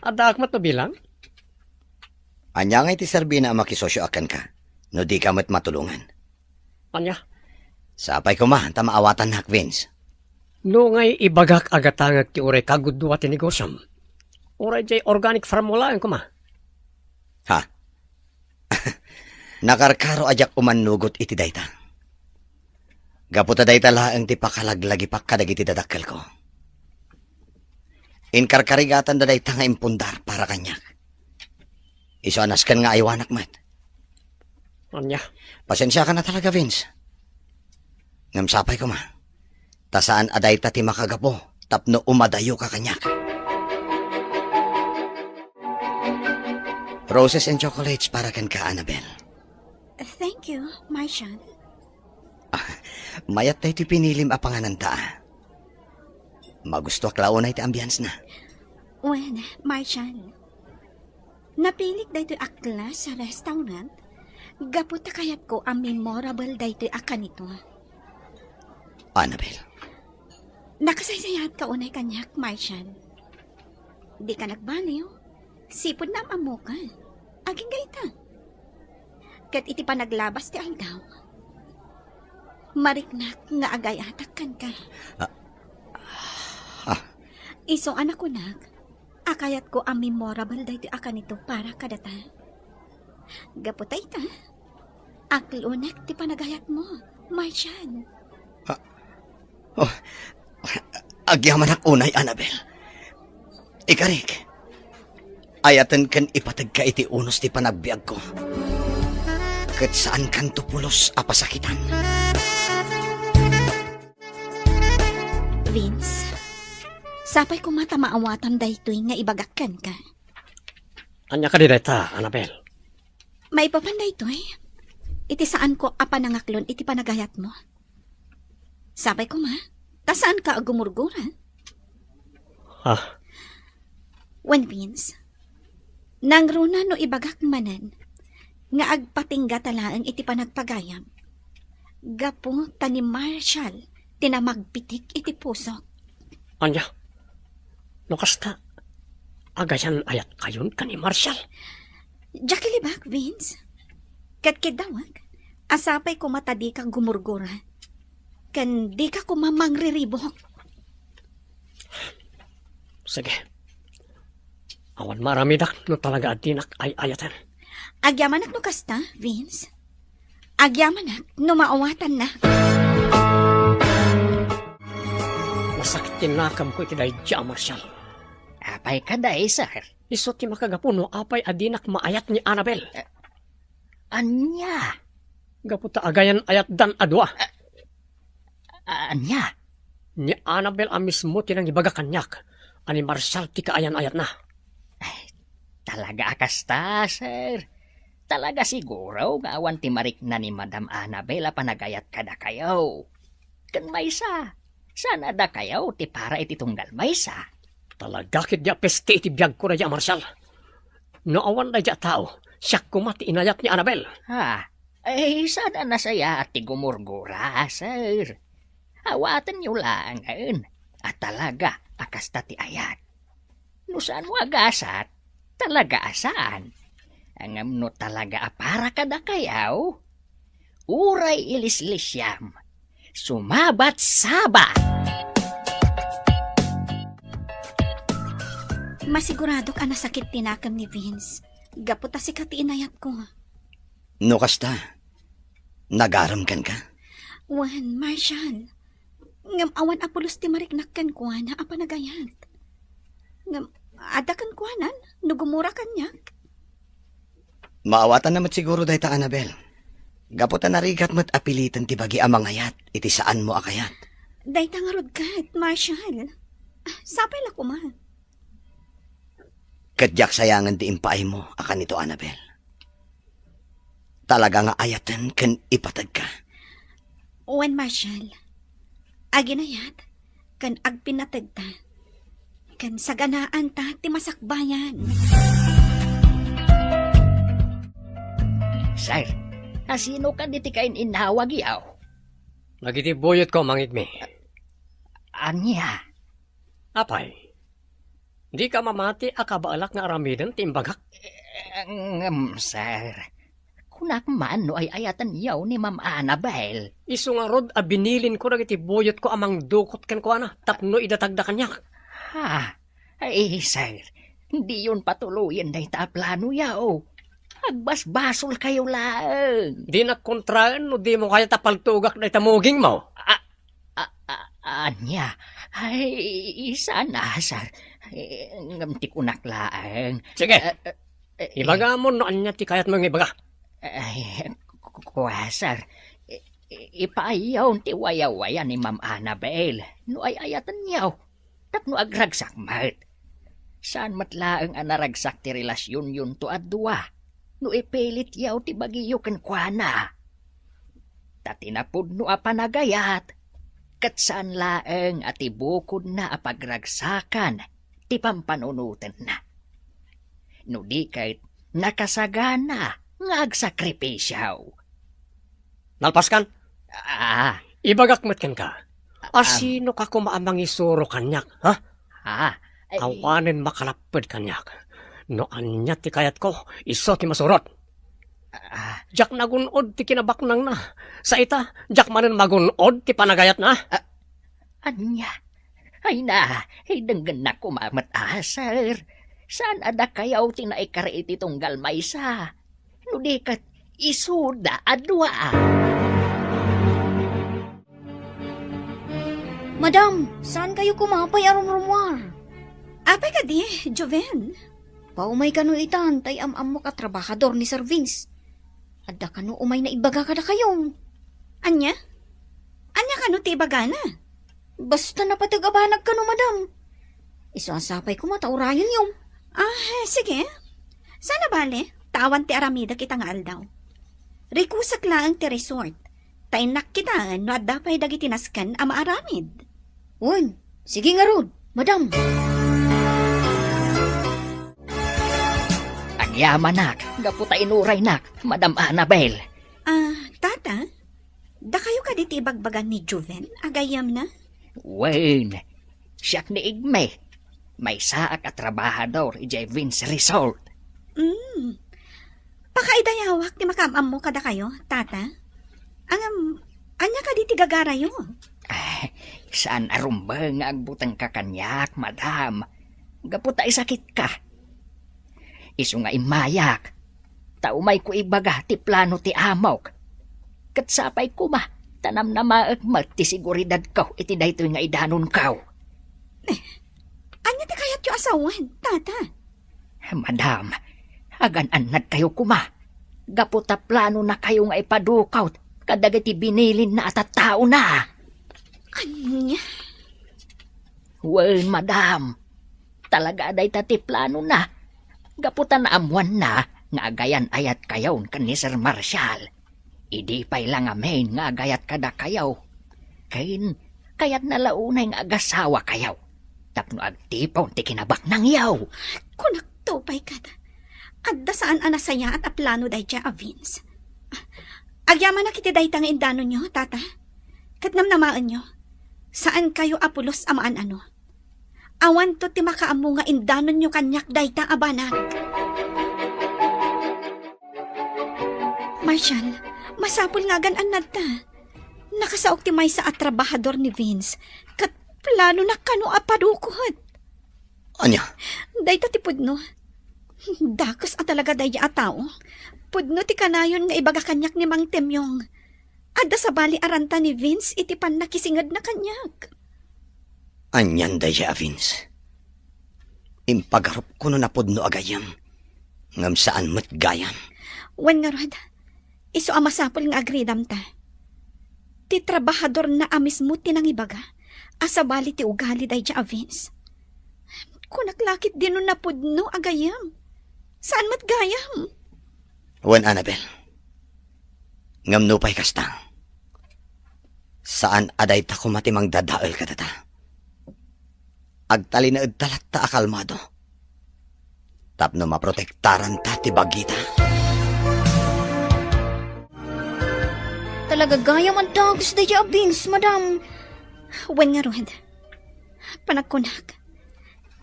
Addaak met no bilang? Ania ngay ti serbina a makisosioak kenka no dika met matulongan? Ania? Sapay koma ta maawatannak, Vince. No ngay ibagak a gatangek ti uray kagudua ti negosiom, uray diay organic farm mo laeng koma. Ha? Nakarkaro a diak umannugot iti dayta. Gapu ta dayta laeng ti pakalaglagipak kadagiti dadakkelko. Inkarkarigatanda dayta nga impundar para kaniak. Isu a nasken nga aywanak met. Ania? Pasensiakan a talaga, Vince. Ngem sapay koma, ta saan a dayta ti makagapu tapno umadayoka kaniak. Roses and chocolates para kenka, Annabel. Thank you, Marshall. Ah, Mayat daytoy pinilim a pangananta, a. Magustuak la unay ti ambience na. Wen, Marshall, napilik daytoy a class a restaurant gapu ta kayatko a memorable daytoy a kanito. Annabel. Nakasaysayaatka unay kaniak, Marshall. Dika nagbaliw. Sipud naam-ammoka. Agingga ita. Ket iti panaglabas ti aldaw, mariknak nga agayatak kenka. Ah. Ah. Isu a nakunak a kayatko a memorable daytoy a kanito para kadata. Gapu ta ita, aklonek ti panagayatmo, Marshall. Ah. Oh, agyamanak unay, Annabel. Ikarik, ayaten ken ipategka iti unos ti panagbiagko. Ket saankanto pulos a pasakitan. Vince, sapay koma ta maawatan daytoy nga ibagak kenka. Ania kadi dayta, Annabel? Maipapan daytoy, iti saanko a panangaklon iti panagayatmo. Sapay koma, ta saanka a gumurgura. Ah. Wen, Vince, nangruna no ibagak manen nga agpatingga ta laeng iti panagpagayam, gapu ta ni Marshall ti namagpitik iti pusok. Ania? No kasta, agayan-ayatkayon ken ni Marshall? Diak ilibak, Vince. Ket kiddawek, a sapay koma ta dika gumurgura. Ken dika koma mangriribuk. Sige. Awan maaramidak no talaga a dinak ay-ayaten. Agyamanak no kasta, Vince. Agyamanak no maawatanna. Nasakit ti nakemko iti daydi a Marshall. Apay kadi, sir? Isu ti makagapu no apay a dinak maayat ni Annabel. Eh, ania? Gapu ta agayan-ayatdan a dua. Eh, ania? Ni Annabel a mismo ti nangibaga kaniak a ni Marshall ti kaayan-ayatna. Ay, talaga a kasta, sir. Talaga siguro nga awan ti marikna ni Madam Annabel a panagayat kadakayo. Ken maysa, saan a dakayo ti para iti tunggal maysa. Talaga ketdi a peste iti biagko daydi a Marshall. No awan daydi a tao, siak koma ti inayat ni Annabel. Ha? Ay, saan a nasayaat ti gumurgura, sir. Awatenyo laengen a talaga a kasta ti ayat. No saan mo a gasat, talaga a saan. Ngem no talaga a para kadakayo, uray ilislisiam, sumabat-sabat. Masiguradok a nasakit ti nakem ni Vince gapu ta sika ti inayatko. No kasta, nagarem kenka? Wen, Marshall. Ngem awan a pulos ti mariknak kenkuana a panagayat. Ngem adda kenkuanan no gumura kaniak. Maawatanna met siguro dayta, Annabel. Gapu ta narigat met a piliten ti bagi a mangayat iti saanmo a kayat. Dayta ngarud ket, Marshall. Sapay la koma. Ket diak sayangen ti impaaymo a kanito, Annabel. Talaga nga ayaten ken ipategka. Wen, Marshall, aginayat ken agpinnategta, ken saganaanta ti masakbayan. Sir, asino kadi ti kain-innawagyo? Dagiti buyotko a mangigmi. Ania? Apay, dika mamati a kabaelak nga aramiden ti imbagak? Eh, ngem, sir, kunak man no ay-ayatenyo ni Ma'am Annabel. Isu ngarud a binilinko dagiti buyotko a mangdukot kenkuana tapno idatagda kaniak. Ha? Ay, sir, diyon patuloyen dayta a planoyo. Agbasbasolkayo laeng. Dinak kontraen no dimo kayat a paltugak dayta mugingmo. A-, a-, a-, ania? Ay, saan a, sir. Eh, ngem ti kunak laeng. Sige. Eh, eh, eh, ibagamon no ania ti kayatmo nga ibaga. Ay, ku-, ku-, kua, sir. I-, i-, ipaayyon ti wayawaya ni Ma'am Annabel no ay-ayatenyo. Tapno agragsak met. Saan met laeng a naragsak ti relasionyon to a dua no ipilityo ti bagiyo kenkuana. ta ti napudno a panagayat, ket saan laeng a ti bukodna a pagragsakan ti pampanunotenna. No di ket, nakasagana nga agsakripisio. Nalpaskan? Ah. Ibagak met kenka. Am. Asino ka koma a mangisuro kaniak, ha? Ah, ay. Awanen makalapped kaniak. No ania ti kayatko, isu ti masurot. Ah. Diak nagun-od ti kinabaknangna. Sa ita, diak manen magun-od ti panagayatna. Ah, ania? Ay na, ay denggennak koma met a, sir. Saan a dakayo ti naikari iti tunggal maysa? No di ket, isuda a dua. Madam, saan kayo kumapay a rumrumuar? Apay kadi, Joven? Paumay kano itan, tay am-ammok a trabahador ni Sir Vince. Adda kano umay naibaga kadakayo. Ania? Ania kano ti ibagana? Basta napateg a banag kano, madam. Isu a sapay koma ta urayenyo. Ah, sige. Saan a bale, ta awan ti aramidek ita nga aldaw. Rikusak laeng ti resort. Ta innak kitaen no adda pay dagiti nasken a maaramid. Wen, sige ngarud, madam. Agyamanak, gapu ta inuraynak, Madam Annabel. Ah, tata, dakayo kadi ti ibagbaga ni Joven a gayyemna? Wen, siak ni Igme. Maysaak a trabahador idiay Vince Resort. Mm. Pakaidayawak ti makaam-ammo kadakayo, tata. Ngem, ania kadi ti gagarayo? Ah, saan a rumbeng nga agbutengka kaniak, madam. Gapu ta isakitka. Isu nga immayak, ta umayko ibaga ti plano ti amok. Ket sapay koma, ta namnamaek met ti seguridadko iti daytoy nga idanonko. Eh, ania ti kayatyo a sawen, tata? Madam, agan-annadkayo koma. Gapu ta planonakayo nga ipadukot kadagiti binilinna a tattaona. Ania? Wen, madam. Talaga a dayta ti planona. Gapu ta naammoanna nga agayan-ayatkayon ken ni Sir Marshall. Idi pay la ngamin nga agayat kadakayo, ken kayatna la unay nga agasawakayo tapno agtipon ti kinabaknangyo. Kunakto pay kadi, adda saan a nasayaat a plano daydiay a Vince. Agyamanak iti dayta nga indanonyo, tata. Ket namnamaenyo, saankayo a pulos a maan-ano. Awanto ti makaammo nga indanonyo kaniak dayta a banag. Marshall, masapul nga agan-annadta. Nakasaok ti maysa a trabahador ni Vince, ket planona kano a padukot. Ania? Dayta ti pudno. Dakes a talaga daydiay a tao. Pudno ti kanayon nga ibaga kaniak ni Mang Temyong. Adda sabali a ranta ni Vince iti pannakisingedna kaniak. Anian daydiay a Vince? Impagarupko no napudno a gayyem, ngem saan met gayam. Wen ngarud, isu a masapul nga agridamta. Ti trabahadorna a mismo ti nangibaga a sabali ti ugali daydiay a Vince. Kunak la ketdi no napudno a gayyem. Saan met gayam. Wen, Annabel. Ngem nupay kasta, saan a dayta koma ti mangdadael kadata. Agtalinaedta latta a kalmado tapno maprotektaranta ti bagita. Talaga gayam a dagus daydiay a Vince, madam. Wen ngarud, panagkunak,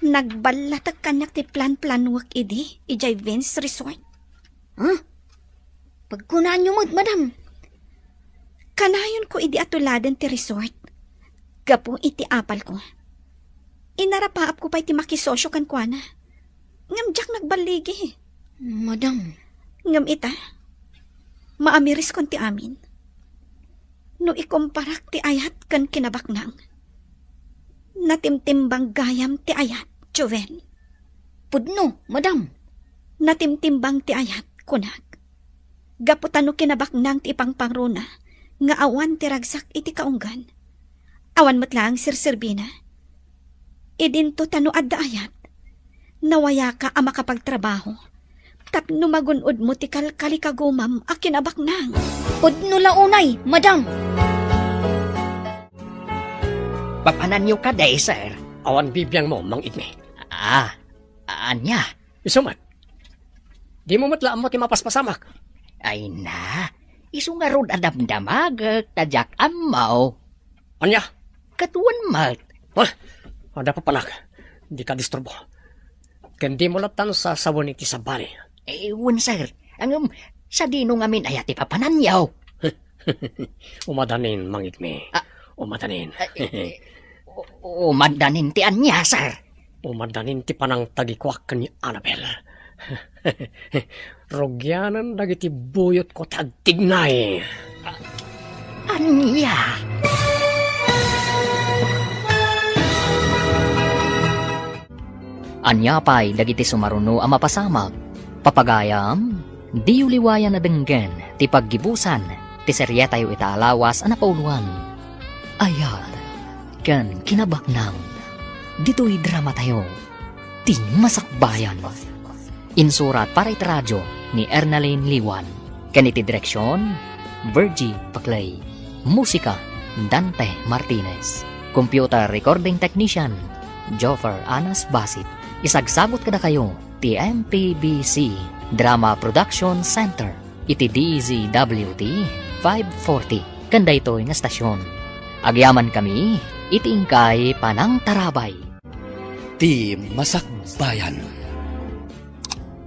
nagballatek kaniak ti plan-planuek idi idiay Vince Resort. Huh? Pagkunaanyo met, madam. Kanayonko idi a tuladen ti resort gapu iti apalko. Inarapaapko pay ti makisosio kenkuana. Ngem diak nagballigi. Madam. Ngem ita, maamireskon ti amin. No ikumparak ti ayat ken kinabaknang, natimtimbang gayam ti ayat, Joven. Pudno, madam. Natimtimbang ti ayat, kunak. Gapu ta no kinabaknang ti ipangpangruna nga awan ti ragsak iti kaunggan, awan met laeng serserbina. Idinto ta no adda ayat, nawayaka a makapagtrabaho tapno magun-odmo ti kalkalikagumam a kinabaknang. Pudno la unay, madam. Papananyo kadi, sir? Awan bibiangmo, Mang Igme. Ah, ania? Isu met. Dimo met la ammo ti mapaspasamak. Ay na, isu ngarud a damdamagek ta diak ammo. Ania? Ket wen met. Ha? Adda papanak. Dika disturbo. Ken dimo latta sasawen iti sabali. Eh, wen, sir. Ngem, sadino ngamin aya ti papananyo? Umadanin, Mang Igme. Ah. Umadanin. Ah, eh, eh, u-, umadanin ti ania, sir? Umadanin ti panangtagikuak ken ni Annabel. Rugianan dagiti buyotko ti agtignay. Ania? Ania pay dagiti sumaruno a mapasamak? Papagayam, diyo liwayan a denggen ti paggibusan ti serietayo ita a lawas a napauloan. Ayat ken kinabaknang. Ditoy dramatayo, Ti Masakbayan. Insurat para iti radio ni Ernalyn Liwan. Ken iti direksion, Virgie Paclay. Musika, Dante Martinez. Computer recording technician, Joffer Anas Basit. Isagsagut kadakayo ti M P B C Drama Production Center iti D Z W T five forty ken daytoy nga stasyon. Agyamankami iti inkay panangtarabay. Ti Masakbayan.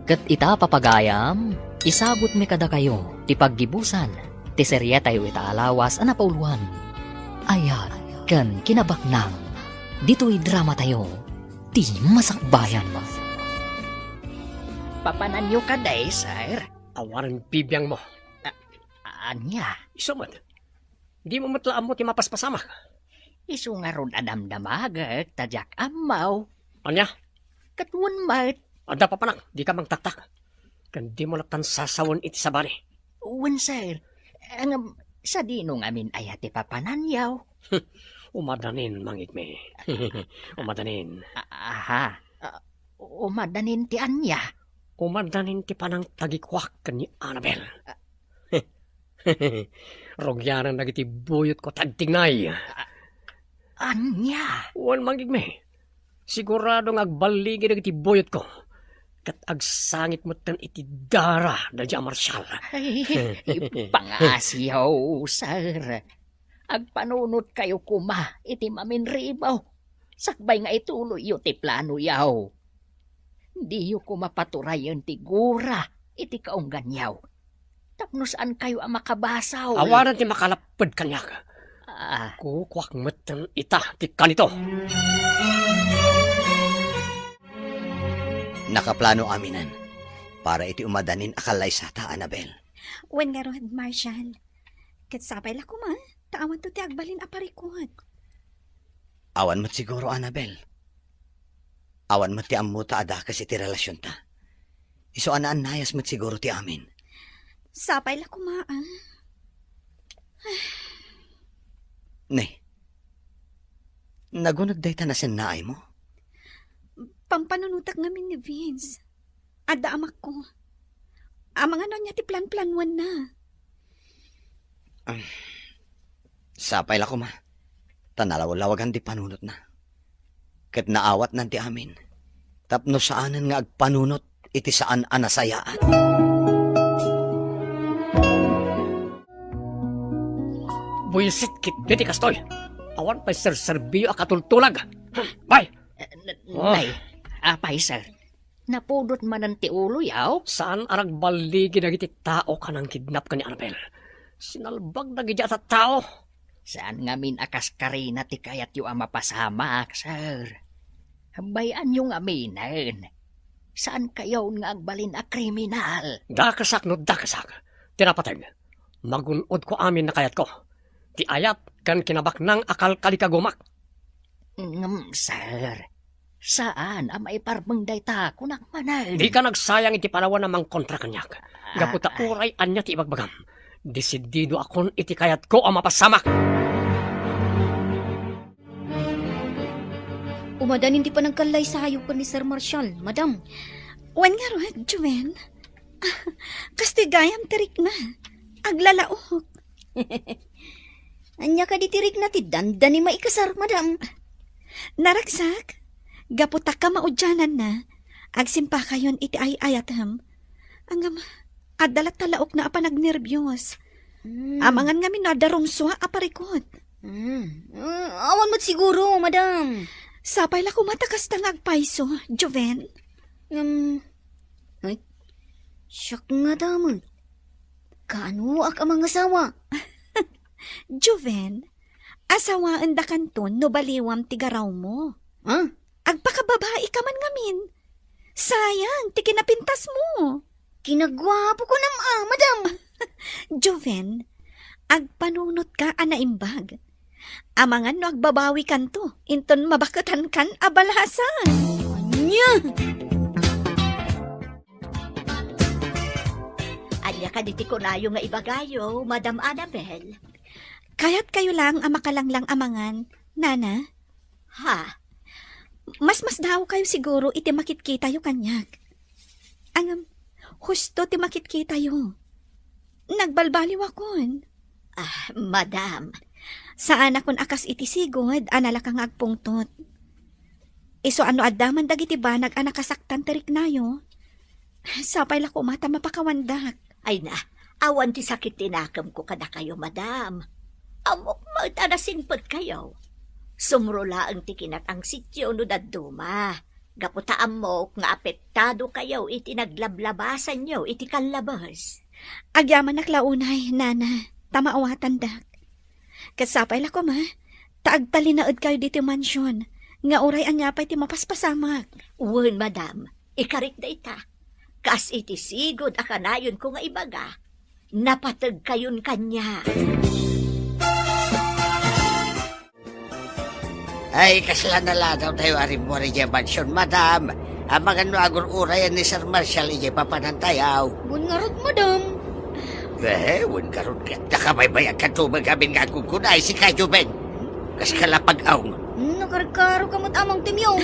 Ket ita, papagayam, isagutmi kadakayo ti paggibusan ti serietayo ita a lawas a napauloan. Ayat ken kinabaknang. Ditoy dramatayo, Ti Masakbayan. Papananyo kadi, sir? Awanen bibiangmo. A-, ania? Isu met. Dimo met la ammo ti mapaspasamak. Isu ngarud a damdamagek ta diak ammo. Ania? Ket wen met. Adda papanak, dika mangtaktak. Ken dimo latta sasawen iti sabali. Wen, sir. Ngem, sadino ngamin aya ti papananyo? Umadanin, Mang Igme. Umadanin. A-, aha. A, umadanin ti ania? Umadanin ti panangtagikuak ken ni Annabel. A, Rugianan dagiti buyotko ti agtignay. A-, ania? Wen, Mang Igme. Sigurado nga agballigi dagiti buyotko. Ket agsangit metten iti dara daydi a Marshal. Ay, pangasiyo, sir. Agpanunotkayo koma iti maminribaw. Sakbay nga ituloyyo ti planoyo. Diyo koma paturayen ti gura iti kaungganyo. Tapno saankayo a makabasol. Awanan ti makalapped kaniak. Ah. Kukuak metten ita ti kanito. Nakaplano aminen para iti umadanin a kallaysata, Annabel. Wen ngarud, Marshal. Ket sapay la koma, ta awanto ti agbalin a parikut. Awan met siguro, Annabel. Awan met ti ammota a dakes iti relasionta. Isu a naannayas met siguro ti amin. Sapay la koma, ah. Ne, nagunod dayta nasennaaymo? Pampanunotak ngamin ni Vince. Adda amakko. Amangan no ania ti planplanuanna. Ah, sapay la koma. Ta nalawlawagan ti panunotna. Ket naawatnan ti amin. Tapno saanen nga agpanunot iti saan a nasayaat. Buisit ketdi ti kastoy. Awan pay serserbiyo a katultulag. Bay! Eh, n-, Oh. Nay, apay, sir? Napudot manen ti uloyo? Saan a nagballigi dagiti tao a nangkidnap ken ni Annabel. Sinalbag dagiti a tattao. Saan ngamin a kaskarina ti kayatyo a mapasamak, sir. Bay-anyo ngaminen. Saankayon nga agbalin a kriminal. Dakesak no dakesak. Ti napateg. Magun-odko amin a kayatko. Ti ayat ken kinabaknang a kalkalikagumak. Ngem, sir, saan a maiparmeng dayta, kunak manen. Dika nagsayang iti panawen a mangkontra kaniak. Ah, gapu ta ah. Uray ania ti ibagbagam, desididoakon iti kayatko a mapasamak. Umadanin ti panagkallaysayo ken ni Sir Marshall, madam. Wen ngarud, Joven. Kastoy gayam ti rikna. aglalaok. Ania kadi ti rikna ti dandani maikasar, madam? Naragsak, gapu ta kamaudiananna, agsimpakayon iti ay-ayatem. Ngem, adda latta laokna a panagnerbios. Hmm. Amangan ngamin no adda rumsua a parikut. Hmm. Mm, awan met siguro, madam. Sapay la koma ta kasta nga agpayso, Joven. Ngem, ay, siak nga damen. Kaanoak a mangasawa? Joven, asawaendakanto no baliwam ti garawmo. Ha? Agpakababaika man ngamin. Sayang ti kinapintasmo. Kinaguapo ko nam a, madam. Joven, agpanunotka a naimbag. Amangan no agbabawikanto inton mabaketankan a balasan. Ania? Ania kadi ti kunayo nga ibagayo, Madam Annabel? Kayatkayo lang a makalanglang amangan, Nana? Ha? Mas masdaawkayo siguro iti makitkitayo kaniak. Ngem, husto ti makitkitayo. Nagbalbaliwakon. Ah, madam. Saanakon a kas iti sigud a nalaka nga agpungtot. Isu a no adda man dagiti banag a nakasaktan ti riknayo, sapay la koma ta mapakawandak. Ay na, awan ti sakit ti nakemko kadakayo, madam. Ammok met a nasingpetkayo. Sumro laeng ti kinatangsit yo no dadduma. Gapu ta ammok nga apektadokayo iti naglablabasanyo iti kallabes. Agyamanak la unay, Nana, ta maawatandak. Ket sapay la koma, ta agtalinaedkayo ditoy mansion, nga uray ania pay ti mapaspasamak. Wen, madam, ikarik dayta. Kas iti sigud a kanayonko nga ibaga, napategkayon kaniak. Ay, kasla naladawtayo a rimmuar idiay mansion, madam. Amangan no agur-urayan ni Sir Marshall idiay papanantayo. Wen ngarud, madam. Eh, wen ngarud ket nakabaybayagkanto met amin nga agkunkuna, ay, sika, Joven. Kas kalapag-aw. Hmm, nakarkarok ka met amang timyong.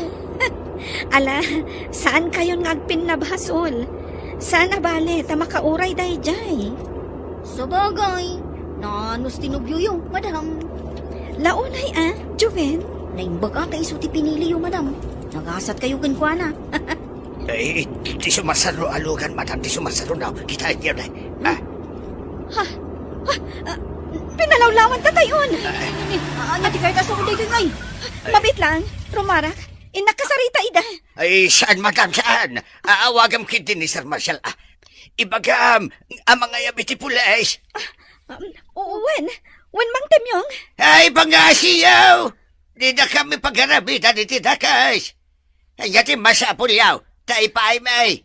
Ala, saankayon nga agpinnabasol. Saan a bale, ta makauray daydiay. Sabagay, naanus ti nobioyo, madam. Launay a, Joven? Naimbag a ta isu ti piniliyo, madam. Nagasatkayo kenkuana. Eh, ti sumarsaro a lugan, madam, ti sumarsaro na. Kita iti na. Ah. Ha? Ha? Ah, pinalawlawan ta tayon. Ah. Eh, ah, ania ti kayat a suroda daytoy, ay? Mabit lang, rumarak. Innak kasarita ida. Ay, saan, madam, saan? Aawagam ketdi ni Sir Marshall, ah. Ibagam, a mangayab iti pulis. Ah, um, wen, wen, Mang Temyong. Ay, pangasiyaw! Dida kami pagarabitan iti dakes. Ania ti masapuliaw, ta ipaaymi.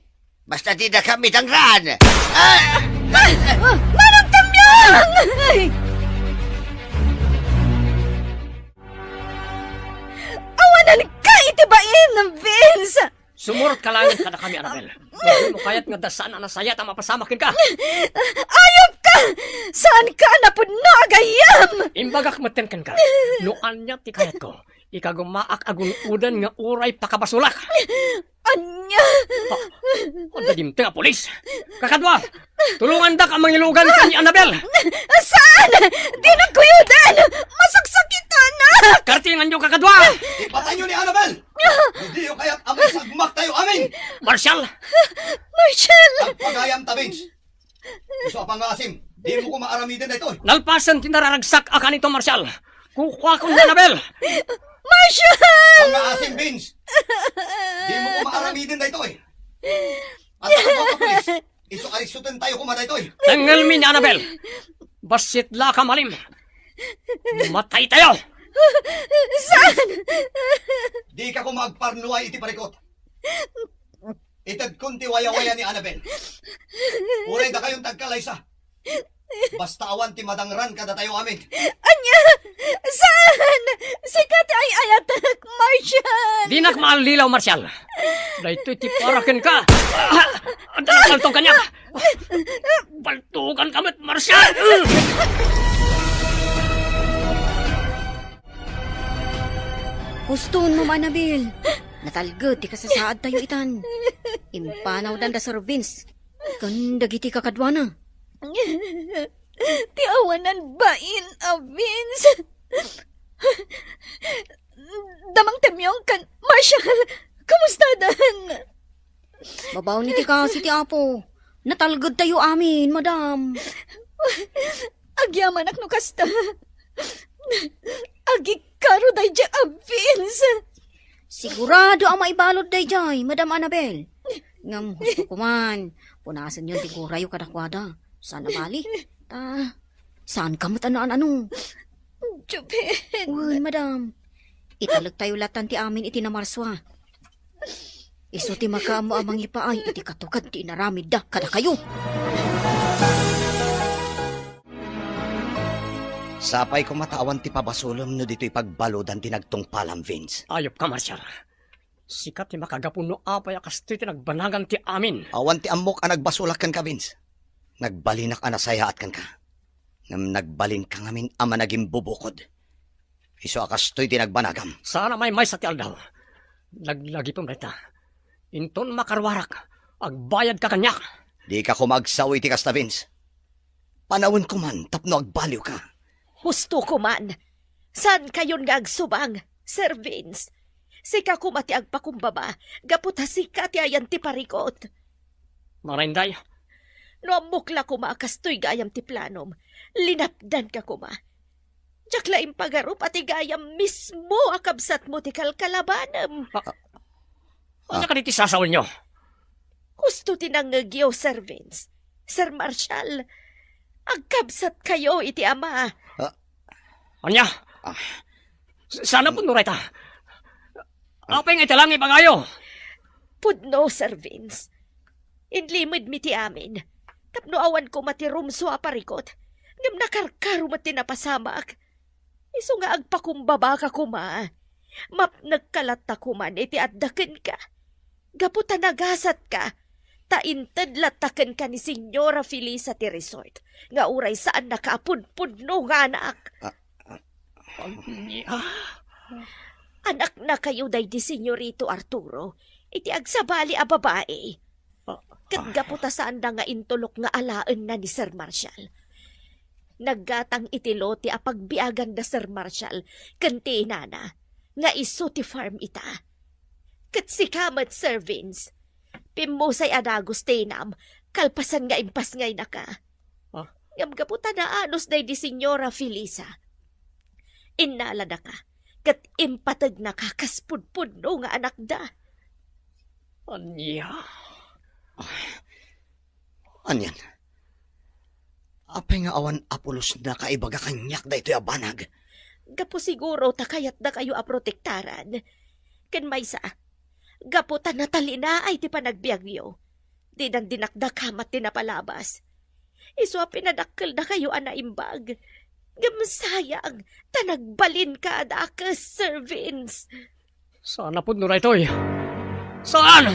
Basta dida kami dangran. Ah! Ah! Ah! Manong Temyong! Ay! Awanan ka iti bain, Vince! Sumurot ka laeng kadakami, Annabel. Dimo kayat nga adda saan a nasayaat a mapasamak kenka. Ayup ka! Saan ka a napudno a gayyem! Imbagak metten kenka, no ania ti kayatko, ikagumaak a gun-oden nga uray pakabasolak. Ania? Ha? Adda dimteng a pulis. Kakadua, tulongandak a mangilugan ken ni Annabel. Saan? Dino kuyoden! Masaksakitanak! Kartinganyo, kakadua! Ipatayyo ni Annabel! Diyo kayat a maisagmaktayo amin! Marshall! Marshall! Agpagayamta, Vince. Isu a pangngaasim, dimo koma aramiden daytoy. Nalpasen ti nararagsak a kanito, Marshall. Kukuakon ni Annabel. Marshall! Pangngaasim, Vince. Dimo koma aramiden daytoy. Adda koma, please. Isu a riksutentayo koma daytoy. Tengngelmi ni Annabel. Bassit la ka malim. Mataytayo. Saan? Dika koma agparnuay iti parikut. Itedkon ti wayawaya ni Annabel. Uray dakayon ti agkalaysa. Basta awan ti madangran kadatayo amin. Ania? Saan? Sika ti ay-ayatek, Marshall! Dinak maallilaw, Marshall. Daytoy ti para kenka. Adda nagbaltog kaniak. Baltoganka met, Marshall! Husto, Ma'am Annabel. Natalged ti kasasaadtayo itan. Impanawdan da Sir Vince ken dagiti kakaduana. Ti awanan bain a Vince. Da Mang Temyong ken Marshall, kumustadan? Babaen iti kaasi ti Apo. Natalgedtayo amin, madam. Agyamanak no kasta. Agikaro daydiay a Vince. Sigurado a maibalud daydiay, Madam Annabel. Ngem husto koman, punasenyon ti gurayo kadakuada. Saan a bali. Ta, saan ka met ano-ano. Jupin. Wen, madam. Italektayo latan ti amin iti Namarsua. Isu ti makaammo a mangipaay iti katukad ti inaramidda kadakayo. Sapay koma ta awan ti pabasolem no ditoy pagbaludan ti nagtungpalam, Vince. Ayupka, Marshal. Sika ti makagapu no apay a kastoy ti nagbanagam ti amin. Awan ti ammok a nagbasolak kenka, Vince. Nagbalinak a nasayaat kenka. Ngem nagbalinka ngamin a managimbubukod. Isu a kastoy ti nagbanagam. Saan a maymaysa ti aldaw. Laglagipem dayta. Inton makaruarak, agbayadka kaniak. Dika koma agsao iti kasta, Vince. Panawenko man tapno agbaliwka. Husto koman. Saankayon nga agsubang, Sir Vince. Sika koma ti agpakumbaba, gapu ta sika ti ayan ti parikut. Marainday. No ammok la koma a kastoy gayam ti planom, linapdanka koma. Diak la impagarup a ti gayam mismo a kabsatmo ti kalkalabanem. Ah, ania kadi ti sasawenyo? Husto ti nangngegyo, Sir Vince. Sir Marshall, agkabsatkayo iti ama. Ah. Ania? Ah. S-, saan a pudno dayta? Apay nga ita lang ibagayo? Pudno, Sir Vince. Inlimedmi ti amin. Tapno awan koma ti rumsua a parikut. Ngem nakarkaro met ti napasamak. Isu nga agpakumbabaka koma. Mapnekka latta koman iti adda kenka. Gapu ta nagasatka, ta inted latta kenka ni Señora Felisa ti resort, nga uray saannaka a pudpudno nga anak. Ah, ah. Ania? Anaknakayo daydi Señorito Arturo, iti agsabali a babai. Ah, ket ah. Gapu ta saanda nga intulok nga alaenna ni Sir Marshall. Naggatang iti lote a pagbiagan da Sir Marshall ken ti inana, nga isu ti farm ita. Ket sika met, Sir Vince, pimmusay a dagus ti inam, kalpasan nga impasngaynaka. Ah? Ngem gapu ta naanus daydi Señora Felisa, innaladaka, ket impategnaka kas pudpudno nga anakda. Ania? Ah, anian? Apay nga awan a pulosnaka ibaga kaniak daytoy a banag? Gapu siguro ta kayatdakayo a protektaran. Ken maysa, gapu ta natalinaay ti panagbiagyo, dinan dinakdakamat ti napalabas. Isu a pinadakkeldakayo a naimbag. Ngem sayang, ta nagbalinka a dakes, Sir Vince. Saan a pudno daytoy? Saan?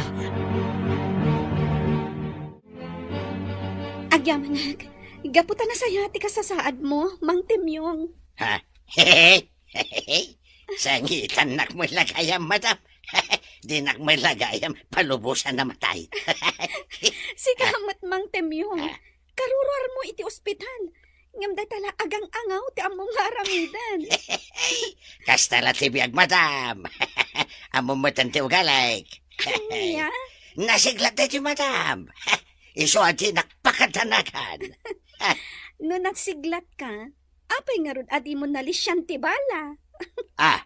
Agyamanak, gapu ta nasayaat ti kasasaadmo, Mang Temyong. Ha? Sangitannak met la gayam, madam. Dinak met la gayam palubosan a matay. Sika met, Mang Temyong. Ah. Karuruarmo iti ospital. Ngem dayta la agang-angaw ti ammom nga aramiden. Kasta la ti biag, madam. Ammom met ti ugalik. Ania? Nasiglat daytoy, madam. Isu a dinak pakadanagan. No nasiglatka, apay ngarud a dimo nalisian ti bala? Ah,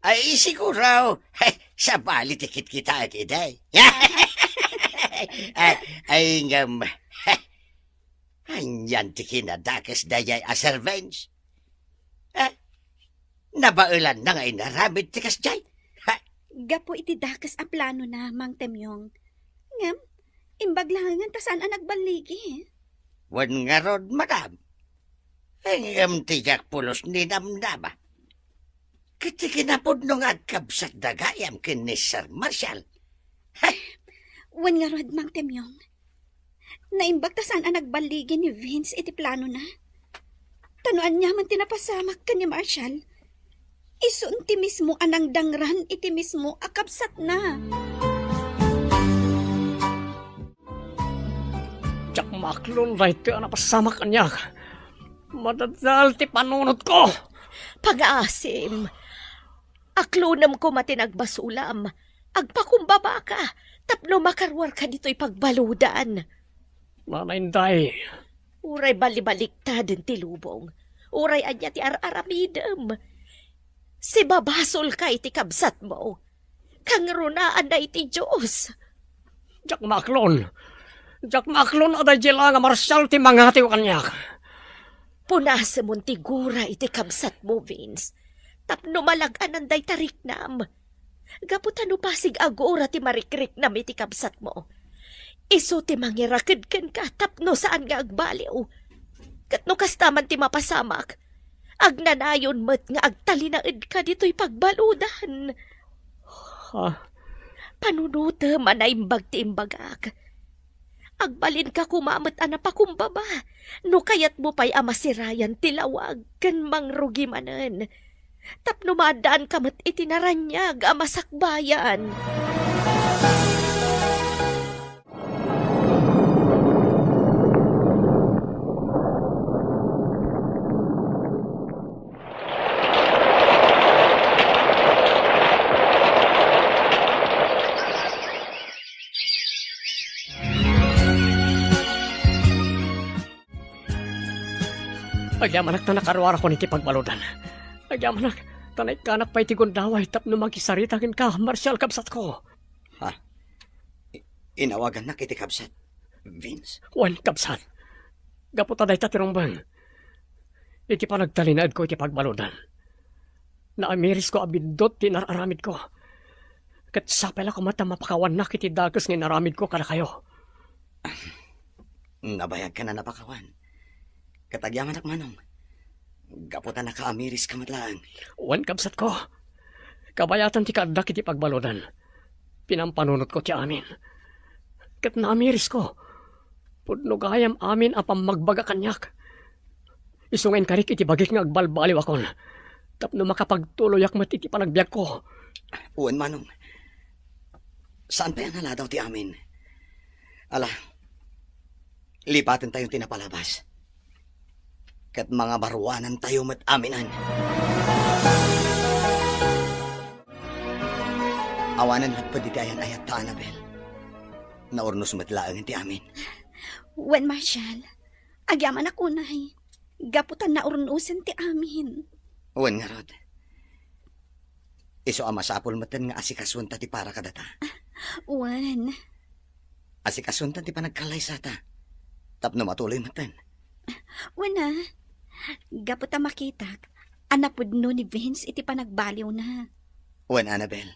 ay, siguro, sabali ti kitkitaek idi. Ay, ay, ngem, anian ti kinadakes daydiay a Sir Vince? Eh, nabaelanna nga inaramid ti kasdiay? Ha? Gapu iti dakes a planona, Mang Temyong. Ngem, imbag laengen ta saan a nagballigi. Wen ngarud, madam. Ngem ti diak pulos ni namnama. Ket ti kinapudno nga agkabsat da gayam ken ni Sir Marshall. Hay! Wen ngarud, Mang Temyong. Naimbag ta saan a nagballigi ni Vince iti planona. Ta no aniaman ti napasamak ken ni Marshall, isu ti mismo a nangdangran iti mismo a kabsatna. Diak maaklon daytoy a napasamak kaniak. Madadal ti panunotko. Pangaasim, aklonem koma ti nagbasulam. Agpakumbabaka tapno makaruarka ditoy pagbaludan. Nanay Inday. Uray balibaliktad ti lubong, uray ania ti ar-aramidem, sibabasolka iti kabsatmo. Kangrunaan na iti Dios. Diak maaklon. Diak maaklon a daydiay la nga Marshal ti mangatiw kaniak. Punasemon ti gura iti kabsatmo, Vince, tapno malag-anan dayta riknam. Gapu ta no pasig a gura ti marikriknam iti kabsatmo, isu ti mangirakud kenka tapno saan nga agbaliw. Ket no kasta man ti mapasamak, agnanayon met nga agtalinaedka ditoy pagbaludan. Ha? Panunotem a naimbag ti imbagak. Agbalinka koma met a napakumbaba no kayatmo pay a masirayan ti lawag ken mangrugi manen, tapno maaddaanka met iti naraniag a masakbayan. Agyamanak ta nakaruarakon iti pagbaludan. Agyamanak ta naikkanak pay ti gundaway tapno makisarita kenka, Marshal, kabsatko. Ha? I-, inawagannak iti kabsat, Vince? Wen, kabsat. Gapu ta dayta ti rumbeng. Iti panagtalinaedko iti pagbaludan, naamirisko a biddut ti inar-aramidko. Ket sapay la koma ta mapakawannak iti dakes nga inaramidko kadakayo. Nabayagkan a napakawan. Ket agyamanak, Manong, gapu ta nakaamiriska met laeng. Wen, kabsatko. Kabayatan ti kaaddak iti pagbaludan, pinampanunotko ti amin. Ket naamirisko. Pudno gayam amin a pammagbaga kaniak. Isu nga inkarik iti bagik nga agbalbaliwakon tapno makapagtuloyak met iti panagbiagko. Wen, Manong. Saan pay a naladaw ti amin. Ala, lipatentayo ti napalabas. Ket mangabaruanantayo met aminen. Awanen met pay diti ayan-ayat ta, Annabel. Naurnos met laengen ti amin. Wen, Marshal. Agyamanak unay. Gapu ta naurnosen ti amin. Wen ngarud. Isu a masapul metten nga asikasuenta ti para kadata. Wen. Asikasuenta ti panagkallaysata tapno matuloy metten. Wen a, gapu ta makitak a napudno ni Vince iti panagbaliwna. Wen, Annabel.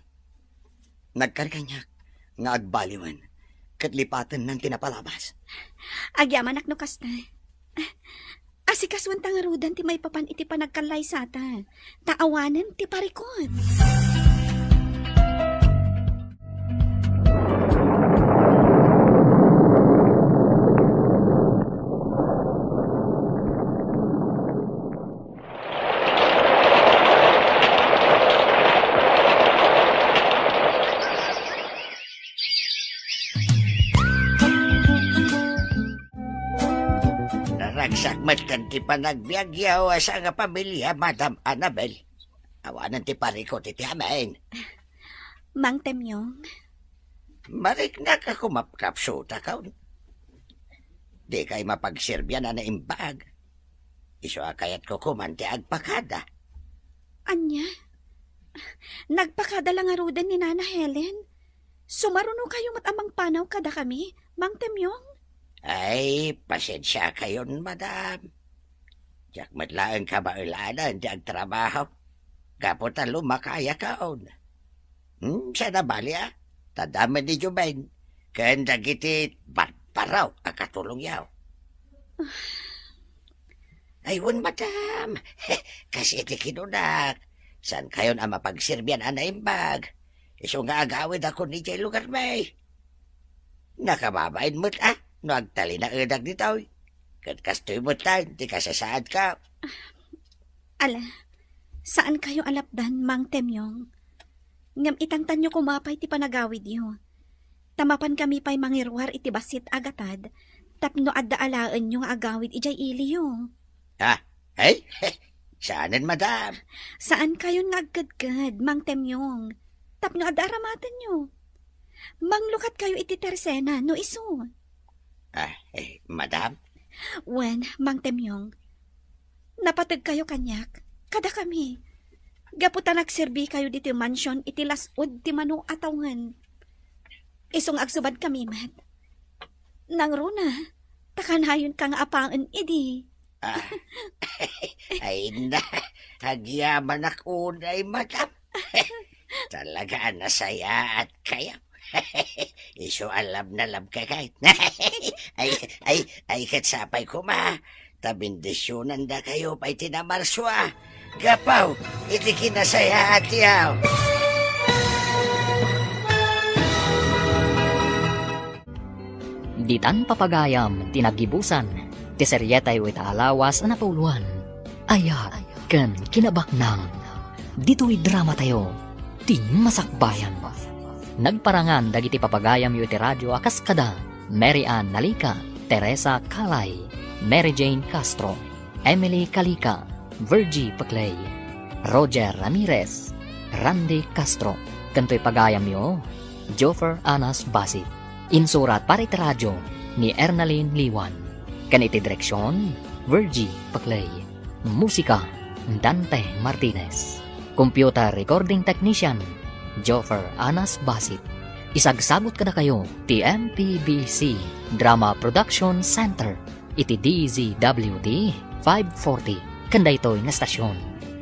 Nagkari kaniak nga agbaliwen ket lipatennan ti napalabas. Agyamanak no kasta. Asikasuenta ngaruden ti maipapan iti panagkallaysata, ta awanen ti parikut. Naragsak met ken ti panagbiagyo a sangapamilia, Madam Annabel. Awanen ti parikut iti amin. Mang Temyong. Mariknak a kumapkapsutakon. Dikay mapagserbian a naimbag. Isu a kayatko koman ti agpakada. Ania? Nagpakada la ngaruden ni Nana Helen? Sumarunokayo met a mangpanaw kadakami, Mang Temyong? Ay, pasensiakayon, madam. Diak met laeng kabaelanen ti agtrabaho gapu ta lumakayakon. Hmm, saan a bali, a? Ta adda met ni Joven ken dagiti barbaro a katulongyo. Ay, wen, madam. Kas iti kinunak, saankayon a mapagserbian a naimbag. Isu nga agawidakon idiay lugarmi. Nakababain met a no agtalinaedak ditoy. Ket kastoy met laeng ti kasasaadko. Ala, saankayo a lapdan, Mang Temyong. Ngem itangtanyo koma pay ti panagawidyo. Ta mapankami pay mangiruar iti bassit a gatad tapno adda alaenyo nga agawid idiay iliyo. Ha? Ay, saanen, madam. Saankayon nga agkedked, Mang Temyong, tapno ad-aramatenyo. Manglukat kayo iti tersena, no isu. Ah, eh, madam? Wen, Mang Temyong, napateg kayo kaniak, kadakami. Gapu ta nagserbi kayo ditoy mansion iti las-ud ti mano a tawen. Isu nga agsubad kami met. Nangruna, ta kanayon ka nga apaen idi. Ah, ay na, agyamanak unay, madam. Talaga a nasayaat kayo. Isu a love na love ka kay. Ay, ay, ay, ket sapay koma. Ta bendisyonandakayo pay ti namarsua. Gapu iti kinasayaat yaw. Ditan papagayam ti naggibusan ti serietayo ita a lawas a napauloan, Ayat ken Kinabaknang. Ditoy dramatayo, ti masakbayan. Nagparangan dagiti papagayamyo iti radio a kas kada Mary Ann Nalica, Teresa Calay, Mary Jane Castro, Emily Calica, Virgie Paclay, Roger Ramirez, Randy Castro, ken toy pagayamyo, Joffer Anas Basit. Insurat para iti radio ni Ernalyn Liwan, ken iti direksion, Virgie Paclay. Musika, Dante Martinez. Computer recording technician, Joffer Anas Basit. Isagsagut kadakayo ti M P B C Drama Production Center iti D Z W T five forty ken daytoy nga estasion.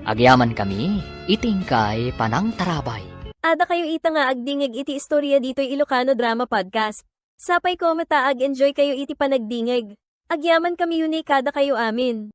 Agyamankami iti inkay panangtarabay. Adda kayo ita nga agdingig iti istorya ditoy Ilocano Drama Podcast. Sapay koma ta ag-enjoy kayo iti panagdingig. Agyamankami unay kadakayo amin.